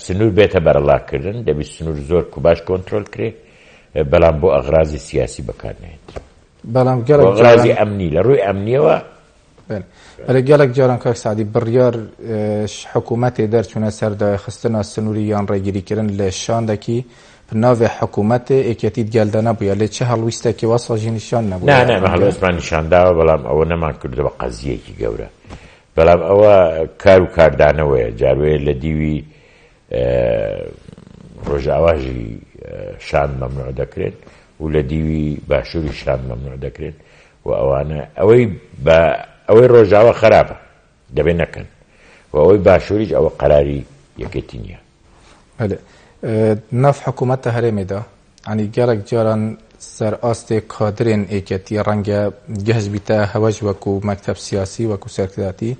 سنوور بێتە بەرەڵاکردن دەبی سنوور زۆر کوباش کۆنترۆل کرێ بەڵام بۆ ئەغرازی سیاسی بەکار نێت بەڵام گەلێک ئەغرازی ئەمنی لە ڕووی ئەمنیەوە بەێ گەلێک جاران کاک سعدی بڕیار حکوومەتێ دەرچوونە سەر دایخستنا سنووری یان ڕێگیریکردن لە شاندەکی ناوێ حکوومەتێ ئێکەتیت گەلدا نەبووە لێ چه هەڵویستێکی وەسا ژی نیشان نەبوو نا نا هەڵوێستمان نیشانداوە بەڵام ئەوە نەمان کردووە بە قەزیەکی گەورە بەڵام ئەوە کار و کاردانەوەیە جاروەیە لە دیوی ڕۆژئاواژی شاند مەمنوع دەکرێن و لە دیوی باشووری شاند مەمنوع دەکرێن و ئەوانە ئەوەی بە ئەوەی ڕۆژاوا خراپە دەبێ نەکەن و ئەوەی باشووریش ئەوە قەراری یەکێتی نییە. بەلێ ناف حکوومەتە هەرێمێدا عنی گەلەک جاران سەر ئاستێ کادرێن ئێکەتی ڕەنگە گەهش بیتە هەوەج وەکو مەکتەب سیاسی وەکو سەرکرداتی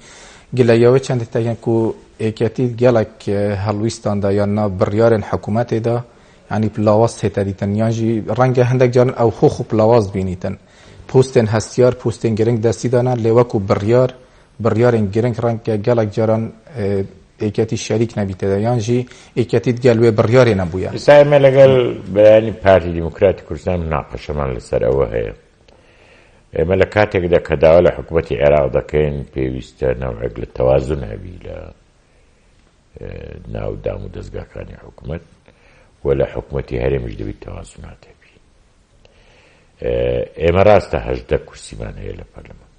گلەیەوە چەندی تەکەن کو ئێکەتی گەلەک هەڵویستاندا یان نا بڕیارێن حکوومەتێدا ینی لاواز تێتە دیتن یانژی ڕەنگە هەندێک جاران ئەو خۆ خۆ لاواز بینیتن پۆستێن هەستیار پۆستێن گرنگ دەستی دانا لێ وەکو بڕیار بڕیارێن گرنگ ڕەنگە گەلەک جاران ئێکەتی شەریک نەبیتە یانژی ئێکەتیت گەل وێ بڕیارێ نەبووە. ئێستا ئێمە لەگەڵ برایانی پارتی دیموکراتی کوردستان مناقەشەمان لەسەر ئەوە هەیە. ئێمە لە کاتێکدا کە داوا لە حکوومەتی عێراق دەکەین پێویستە نەوعێک لە تەوازن هەبی لە ناو دام و دەزگاکانی حکوومەت و لە حکوومەتی هەرێمیش دەبیت تەوازنات هەبی. ئێمە ڕاستە 18 کورسیمان هەیە لە پەرلەمان.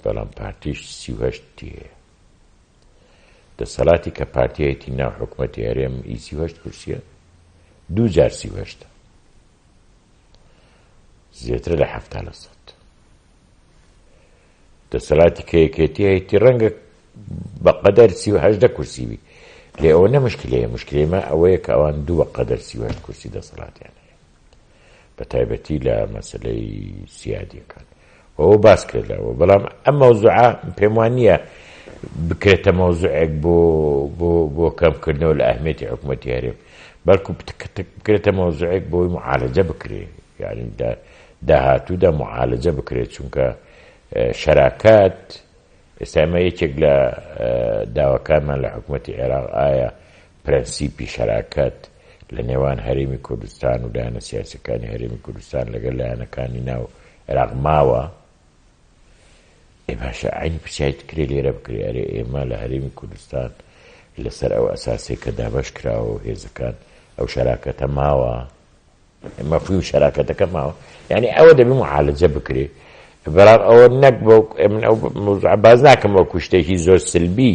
بەڵام پارتیش 38 تی هەیە. دەسەڵاتی کە پارتی هەیەتی ناو حکومەتی هەرێم ئی 38 کورسیە دوو جار 38 زیاترە لە 70 لە سەد. دەسەڵاتی کە یەکێتی هەیەتی ڕەنگە بە قەدەر 38 کورسی بی لێ ئەوە نە مشکلەیە مشکلەی ما ئەوەیە کە ئەوان دوو بە قەدەر 38 کورسی دەسەڵاتیان هەیە بە تایبەتی لە مەسەلەی سیادیەکان ئەوە باس کرد لەوە بەڵام ئەم مەوزوعە پێم وان نییە بکرێتە مەوزوعێک بۆ بۆ بۆ کەمکردنەوە لە ئەهمیەتی حکوومەتی هەرێم بەڵکو بکرێتە مەوزوعێک بۆی معالەجە بکرێ یعنی داهاتوودا معالەجە بکرێت چونکە شەراکات ئێستا ئێمە یەکێک لە داواکانمان لە حکوومەتی عێراق ئایا پرەنسیپی شەراکەت لە نێوان هەرێمی کوردستان و لایەنە سیاسەکانی هەرێمی کوردستان لەگەڵ لایەنەکانی ناو عێراق ماوە؟ ئێ باشە عەینی پرسیاری کرێ لێرە بکرێ ئەرێ ئێمە لە هەرێمی کوردستان لەسەر ئەو ئەساسەی کە دابەش کراوە و هێزەکان ئەو شەراکەتە ماوە؟ مەفهومی شەراکەتەکە ماوە یعنی ئەوە دەبێ معالەجە بکرێ بەڵام ئەوە نەک بۆ من ئەو مەوزوعە باس ناکەم وەکو شتێکی زۆر سلبی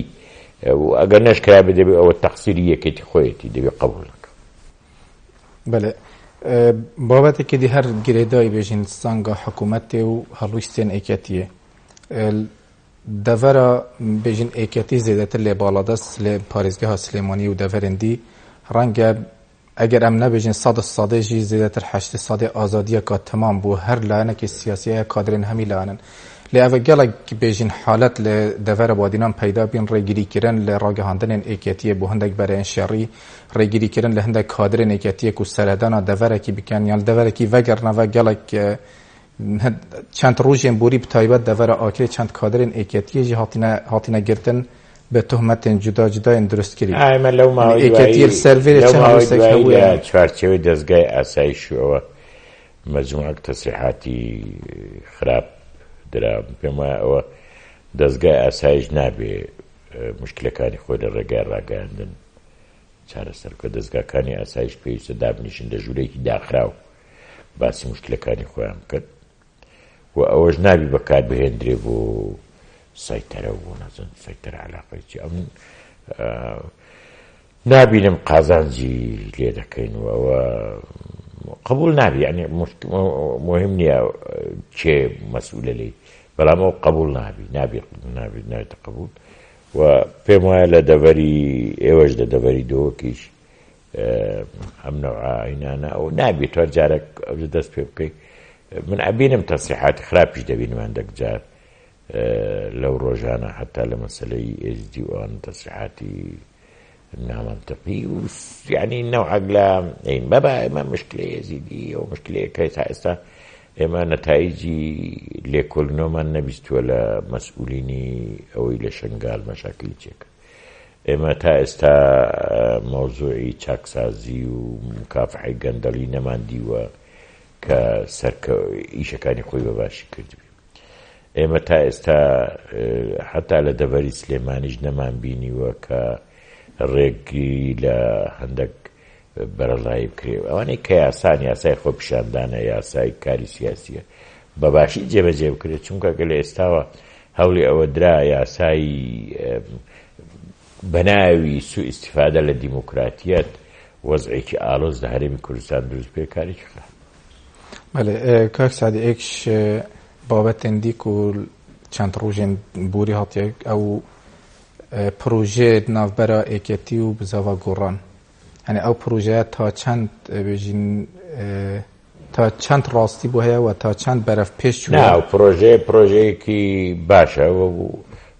و ئەگەر نەشکرابێ دەبێ ئەوە تەقسیری یەکێتی خۆیەتی دەبێ قبوڵ نەکەم. بەلێ بابەتێکی دی هەر گرێدای بێژین سانگا حکوومەتێ و هەڵویستێن ئێکەتیێ دەڤەرا بێژین ئێکەتی زێدەتر لێ باڵادەست لێ پارێزگەها سلێمانی و دەڤەرێن دی ڕەنگە ئەگەر ئەم نەبێژین سەد سەدێ ژی زێدەتر 80 سەدێ ئازادیەکە تەمام بوو هەر لایەنێکی سیاسی هەیە کادرێن هەمی لایەنن لێ ئەvە gelek bêjin halet li devera Badînan peyda bîn rêgirîkirin li ragihandinên êketiyê bo hindek bereyên şerî rêgirîkirin li hindek kadirên êketiyê ku seredana deverekî bikin yan li deverekî vegerine ve gelek çend rojên borî bi taybet devera Akrê çend kadirên êketiyê jî hatine hatine girtin bi tohmetên cuda cudayên durustkirî. ئێمە لەو ماوەی ئێکەتیە دوایی سەرڤێ لەو چەند ماوەی هەڵوێستێک دوایی هەبووە لە چوارچێوەی دەزگای ئاسایش و ئەوە مەجموعەک تەسریحاتی خراپ درا پێم وایە ئەوە دەزگای ئاسایش نابێ مشکلەکانی خۆی لە ڕێگای ڕاگەیاندن چارەسەر بکە دەزگاکانی ئاسایش پێویستە دابنیشن لە ژوورێکی داخراو باسی مشکلەکانی خۆیان بکەن و ئەوەش نابی بەکار بهێندرێ بۆ سەیتەرە و بۆ نازن سەیتەرە علاقەی چی ئەم نابینم قازانجی لێ دەکەین و ئەوە قبول نابی یعنی مهم نییە کێ مەسئولە لێی بەڵام ئەو قبول نابی نابی نابی نابێتە قبول و پێم وایە لە دەڤەری ئێوەش لە دەڤەری دهۆکیش ئەم نەوعە ئاینانە ئەو نابێت تۆ جارێک ئەو دەست پێ بکەیت من ئەبینم تەسریحاتی خراپیش دەبینم هەندێک جار لەو ڕۆژانە حتا لە مەسەلەی ئێزدی و ئەوان تەسریحاتی نامەنتقی و یعنی نەوعەک لە ئەین بابا ئێمە مشکلەی ئێزیدی ئەو مشکلەیە کە تا ئێستا ئێمە نەتایجی لێکۆڵینەوەمان نەبیستووە لە مەسئولینی ئەوەی لە شنگال مەشاکلی چێکە ئێمە تا ئێستا مەوزوعی چاکسازی و مکافحەی گەندەڵی نەمان دیوە کە سەرکە ئیشەکانی خۆی بە باشی کردبێ. ئێمە تا ئێستا حەتا لە دەڤەری سلێمانیش نەمان بینیوە کە ڕێگری لە هەندێک بەرەڵایی بکرێ. ئەوانەی کە یاسان، یاسای خۆپیشاندانە، یاسای کاری سیاسیە بە باشی جێبەجێ بکرێت، چونکە گەر لە ئێستاوە هەوڵی ئەوە درا یاسای بەناوی سوء ئیستیفادە لە دیموکراتیەت وەزعێکی ئاڵۆز لە هەرێمی کوردستان دروست بکرێت کارێکی خراپ. بەلێ کاک سەعدی ئێکش بابەتێن دی کو چەند ڕوژێن بوری هاتیە ئەو پروژێ ناوبەرا ئێکەتی و بزاڤا گۆڕان یعنی ئەو پروژەیە تا چەند بێژین تا چەند ڕاستی بۆ هەیە و تا چەند بەرەف پێش نا چووە؟ ئەو پرۆژەیە پرۆژەیەکی باشە و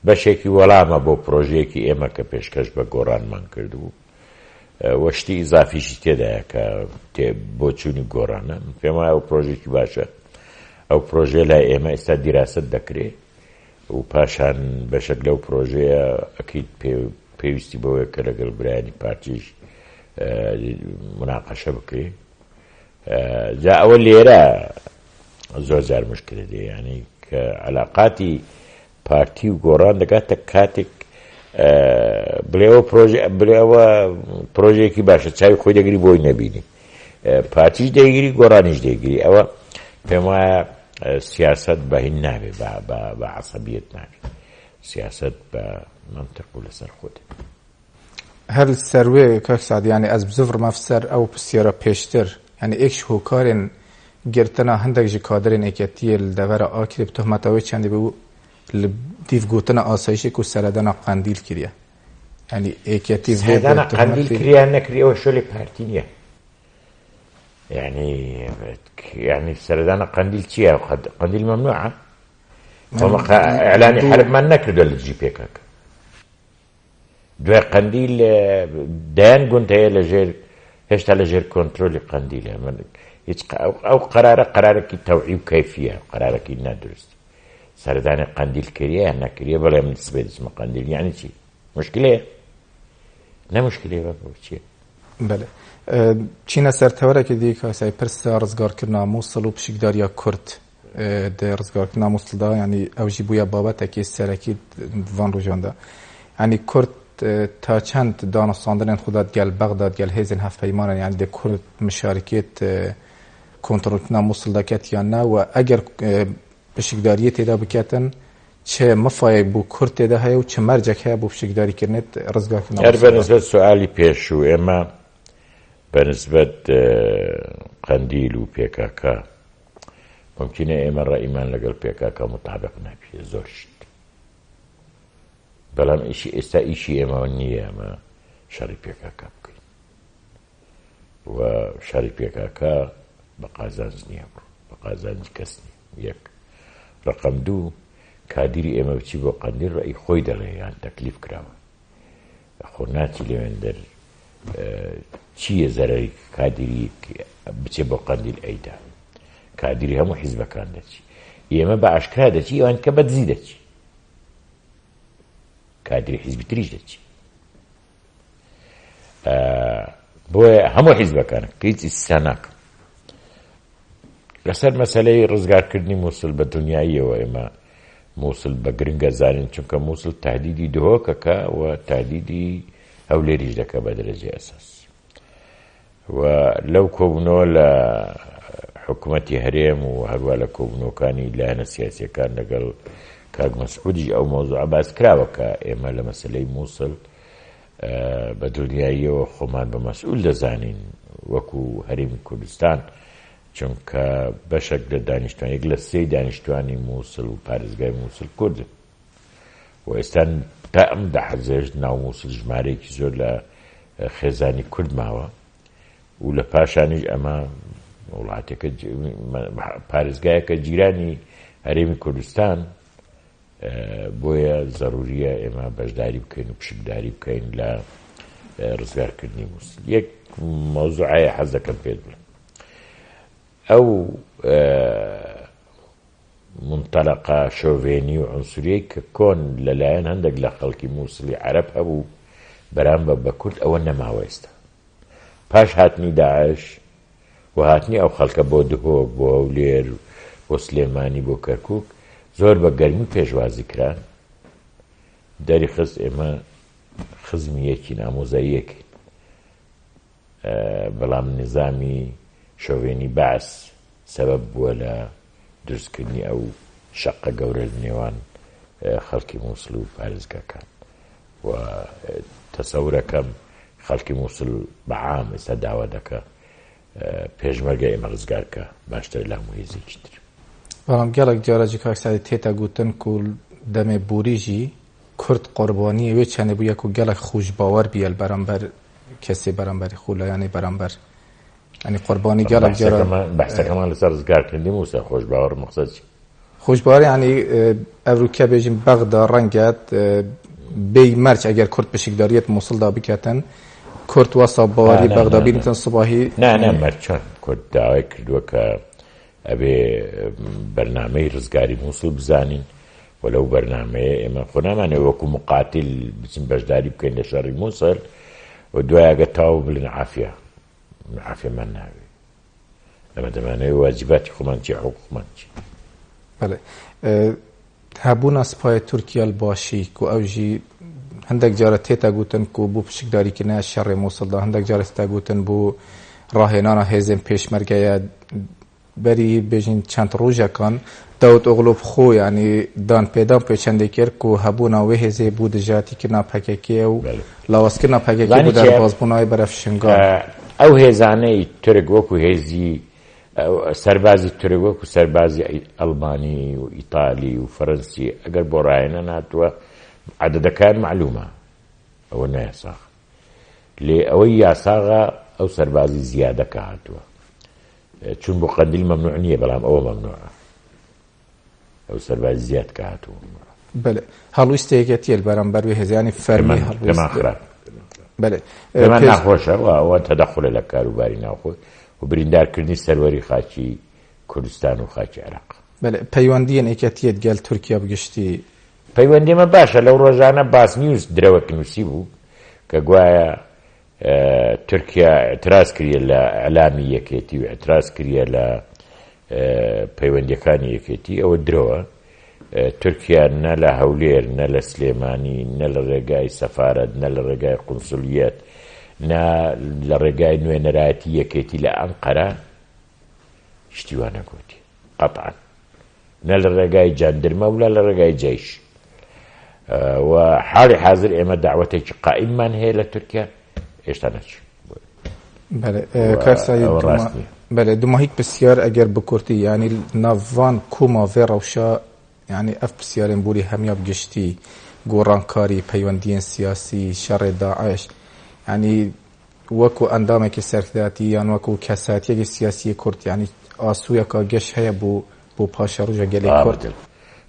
بەشێکی وەڵامە بۆ پرۆژەیەکی ئێمە کە پێشکەش بە گۆڕانمان کردبوو و شتی ئیزافیشی تێدایە کە بۆچوونی گۆڕانە. من پێم وایە ئەو پرۆژێکی باشە. ئەو پرۆژەیە لای ئێمە ئێستا دیراسەت دەکرێ و پاشان بەشێک لەو پرۆژەیە ئەکید پێویستی بەوەیە کە لەگەڵ برایانی پارتیش مناقەشە بکرێ. جا ئەوە لێرە زۆر جار مشکلە دێ، یعنی کە علاقاتی پارتی و گۆڕان دەگاتە کاتێک بڵێ ئەوە پرۆژە بڵێ ئەوە پرۆژەیەکی باشە چاوی خۆی دەگری بۆی نەبینی پارتیش دەیگری گۆڕانیش دەیگری ئەوە پێم وایە سیاست بە هین نابێ بە عەسەبیەت نابێ سیاست بە مەنتق و لەسەر خۆ دەبێ. هەر سەر وێ کاک سەعدی یانی ئەز بزڤرمە سەر ئەو پرسیارە پێشتر یانی ئێکش هۆکارێن گرتنا هەندێک ji kadirên êketiyê li devera Akrê bi tohmeta wê çendî bû li dîv gotina asayişê ku seredana qendîl kiriye. Yanî êketî vê bi سەردana قەندیل tohmetê کریان نەکری ئەوە شۆلی پارتی نییە یعنی یعنی سەردانە قەندیل چییە قەندیل مەمنوعە ئیعلانی حەربمان نەکردووە لە دژی پێکەکە. دوای قەندیل دەیان گوند هەیە لە ژێر هێشتا لە ژێر کۆنترۆلی قەندیلە من هیچ ئەو قەرارە قەرارێکی تەوعی و کەیفیە قەرارێکی نادروست سەردانی قەندیل کریە یان نەکریە بەڵێ من سبەی دەچمە قەندیل یعنی چی مشکلەیە نە مشکلەیە بە چیە بەێ چینە سەر تەوەرەکی دیکە سای پرسە ڕزگارکردنا مووسڵ و پشکداریا کورد di rizgarkirina Mûsil de yanî ew jî bûye babetekî serekî van rojan de. Yanî Kurd ta çend danûstandinên xwe de digel Bexda digel hêzên hevpeymanan yanî dê Kurd mişarikêt kontrolkirina Mûsil de ket yan ne û eger pişikdariyê tê de biketin çi mifayek bo Kurd tê de heye û çi mercek heye bo pişikdarîkirinê rizgarkirina Her Mûsil de. بەنسبەت سوئالی پێشوو ئێمە بەنسبەت قەندیل و پێکاکا ممکنە ئێمە ڕەئیمان لەگەڵ پێکاکا متابق نەبی زۆر شت بەڵام ئیشی ئێستا ئیشی ئێمە نییە ئەمە شەڕی پێکاکا بکەین و شەڕی پێکاکا بە قازانج نییە بڕۆ بە قازانج کەس نییە یەک ڕقم دوو کادیری ئێمە بچی بۆ قەندیل ڕەئی خۆی دەڵێ یان تەکلیف کراوە خۆ ناچی لەوێندەر چییە زەرەری کادیری بچێ بۆ قەندیل ئەیدا کادیری هەموو حیزبەکان دەچی ئێمە بە ئاشکرا دەچی ئەوان کە بە دزی دەچی کادیری حیزبی تریش دەچی بۆیە هەموو حیزبەکان هیچ ئیستا ناکەم لەسەر مەسەلەی ڕزگارکردنی موسڵ بە دڵنیاییەوە ئێمە موسڵ بە گرنگ ئەزانین چونکە موسڵ تهدیدی دهۆکەکە و تهدیدی هەولێریش دەکە بە دەرەجەی ئەساس و لەو کۆبوونەوە لە حکوومەتی هەرێم و هەروە لە کۆبوونەوەکانی لایەنە سیاسیەکان لەگەڵ کاک مەسعودیش ئەو مەوزوعە باس کراوە کە ئێمە لە مەسەلەی موسڵ بە دڵنیاییەوە خۆمان بە مەسئول دەزانین وەکو هەرێمی کوردستان چونکە بەشێک لە دانیشتوان یەک لە سێی دانیشتوانی مووسڵ و پارێزگای مووسڵ کوردن و ئێستا تا ئەم دەحەزەش ناو مووسڵ ژمارەیەکی زۆر لە خێزانی کورد ماوە و لە پاشانیش ئەمە وڵاتێکە پارێزگایەکە جیرانی هەرێمی کوردستان بۆیە زەروریە ئێمە بەشداری بکەین و پشکداری بکەین لە ڕزگارکردنی مووسڵ. یەک مەوزوع هەیە حەز دەکەم پێت بڵێم. ئەو منتەلەقە شۆڤێنی و عنسوریەی کە کۆن لەلایەن هەندێک لە خەڵکی مووسڵی عەرەب هەبوو بەرامبە بە کورد ئەوە نەماوە ئێستا. پاش هاتنی داعش و هاتنی ئەو خەڵکە بۆ دهۆک، بۆ هەولێر، بۆ سلێمانی، بۆ کەرکوک زۆر بە گەرمی پێشوازی کران، دەریخست ئێمە خزمی یەکین، ئامۆزای یەکین، بەڵام نیزامی شۆڤێنی بەعس سەبەب بووە لە دروستکردنی ئەو شەقە گەورە لە نێوان خەڵکی موسڵ و پارێزگاکان و تەسەورەکەم خەڵکی موسڵ بە عام ئێستا داوا دەکا پێشمەرگە ئێمە ڕزگار کە باشترە لە هەموو هێزێکی تر. بەڵام گەلەک جارە جی کاک سەعدی تێتە گوتن کو دەمێ بوری ژی کورد قوربانیێ وێ چەنێ بویە کو گەلەک خوش باوەر بیە لەبەرامبەر کەسێ بەرامبەری خو لایەنێ بەرامبەر یعنی قوربانی گەلەک جارە بەحسەکەمان لەسەر ڕزگارکردنی موسە خۆش باوەڕ مەقسەد چی؟ خۆشباوەڕ یعنی ئەڤروکە بێژین بەغدا ڕەنگە بێی مەرج ئەگەر کورد پشکداریەت موسڵدا بکەتن کورد وەسا باوەری بەغدا بینتن سباهی نا نا مەرج چۆن کورد داوای کردووە کە ئەبێ بەرنامەی ڕزگاری موسڵ بزانین و لەو بەرنامەیە ئێمە خۆ نامانەوێ وەکو مقاتل بچین بەشداری بکەین لە شەڕی موسڵ و دوای ئەگەر تەواو بڵێن عافیە عافیەمان ناوێ ئەمە دەمانەوێ واجباتی خۆمان چی حقوقمان چی. بەڵێ هەبوونا سپای تورکیا باشی کو ئەو ژی هەندێک جارە تێتە گوتن کو بۆ پشکداریکردنە شەڕێ موسڵدا هەندێک جارە تێتە گوتن بۆ ڕاهێنانە هێزێن پێشمەرگەیە بەری بێژین چەند ڕۆژەکان داود ئۆغلۆ بخۆ یعنی دان پێدان پێ چەندێ کرد کو هەبوونا وێ هێزێ بۆ دژایەتیکردنا پەکەکێ و لاوازکردنا پەکەکێ بۆ دەربازبوونای بەرەف شنگال. ئەو هێزانەی تورک وەکو هێزی سەربازی تورک وەکو سەربازی ئەڵمانی و ئیتالی و فەرەنسی ئەگەر بۆ ڕاهێنان هاتووە عەدەدەکەیان مەعلومە ئەوە نایاساغە لێ ئەوەی یاساغە ئەو سەربازی زیادە کە هاتووە چون بۆ قەندیل مەمنوع نییە بەڵام ئەوە مەمنوعە ئەو سەربازی زیاد کە هاتووە مەمنوعە. بەلێ هەڵویستە یەکێتیە بەرامبەر وێ هێز یانی فەرمی هەڵویست پێمان خراپ بەلێ پێمان ناخۆشە و ئەوە تەدەخولە لە کاروباری ناوخۆ و بریندارکردنی سەروەری خاکی کوردستان و خاکی عێراق. بەلێ پەیوەندیەن یەکێتیەت گەل تورکیا بگشتی. پەیوەندیمە باشە لەو ڕۆژانە باس نیوز درەوەک نووسی بوو کە گوایە تورکیا ئیعتراز کریە لە ئیعلامی یەکێتی و ئیعتراز کریە لە پەیوەندیەکانی یەکێتی ئەوە درۆە تورکیا نە لە هەولێر نە لە سلێمانی نە لە ڕێگای سەفارەت نە لە ڕێگای قونسولیەت نە لە ڕێگای نوێنەرایەتی یەکێتی لە ئەنقەرە شتی وا نەگۆتی قەتعەن نە لە ڕێگای جاندرمە و لە لە ڕێگای جەیش و حاڵی حاضر ئێمە داوەتێکی قائیممان هەیە لە تورکیا ئێشتا نەچوو بەێ دوماهیک پرسیار ئەگەر بکورتی ینی ناوان کوما vê ڕەوشە یعنی ئەف پرسیارên بوری هەمیا گشتی گۆڕانکاری پەیوەندیên سیاسی شەڕێ داعش یعنی وەکو ئەندامێکی سەرکردایەتی یان وەکو کەسایەتیەکی سیاسی کورد یعنی ئاسوویەکە گەش هەیە بۆ بۆ پاشەڕۆژە گەلی کورد؟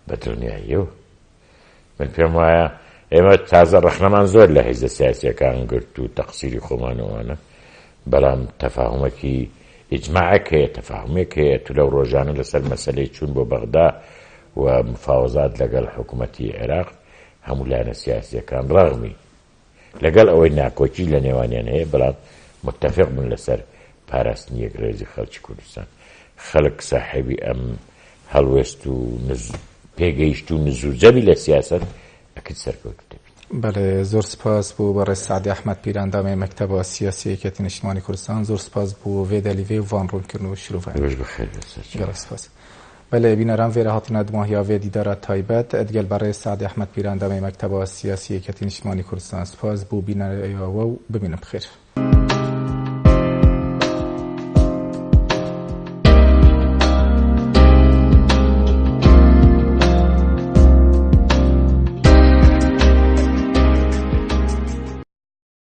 بە دڵنیاییەوە من پێم وایە ئێمە تازە ڕەخنەمان زۆر لە هێزە سیاسیەکان گرت و تەقسیری خۆمان وانە بەڵام تەفاهمێکی ئیجماعێک هەیە تەفاهمێک هەیە تو لەو ڕۆژانە لەسەر مەسەلەی چوون بۆ بەغدا و مفاوەزات لەگەڵ حکوومەتی عێراق هەموو لایەنە سیاسیەکان ڕەغمی لەگەڵ ئەوەی ناکۆکی لە نێوانیان هەیە بەڵام متەفق بوون لەسەر پاراستنی یەکڕێزی خەڵکی کوردستان. خەڵک ساحێبی ئەم هەڵوێست و پێگەیشت و نزوجەبی لە سیاسەت ئەکید سەرکەوتوو دەبیت. بەڵێ زۆر سپاس بۆ بەڕێز سەعدی ئەحمەد پیر ئەندامی مەکتەبە سیاسی یەکێتی نیشتمانی کوردستان زۆر سپاس بۆ ڤێ دەلیڤێ و ڤان ڕوونکردن و شرۆڤەیان. ئێوەش بەخێر بێن سەرچاوە. گەلەک سپاس. بەلێ بینەران ڤێرە هاتینە دماهیا ڤێ دیدارە تایبەت دگەل بەڕێز سەعدی ئەحمەد پیر ئەندامی مەکتەبە سیاسی یەکێتی نیشتمانی کوردستان سپاس بۆ بینەرەیاوە و بمینن بخێر.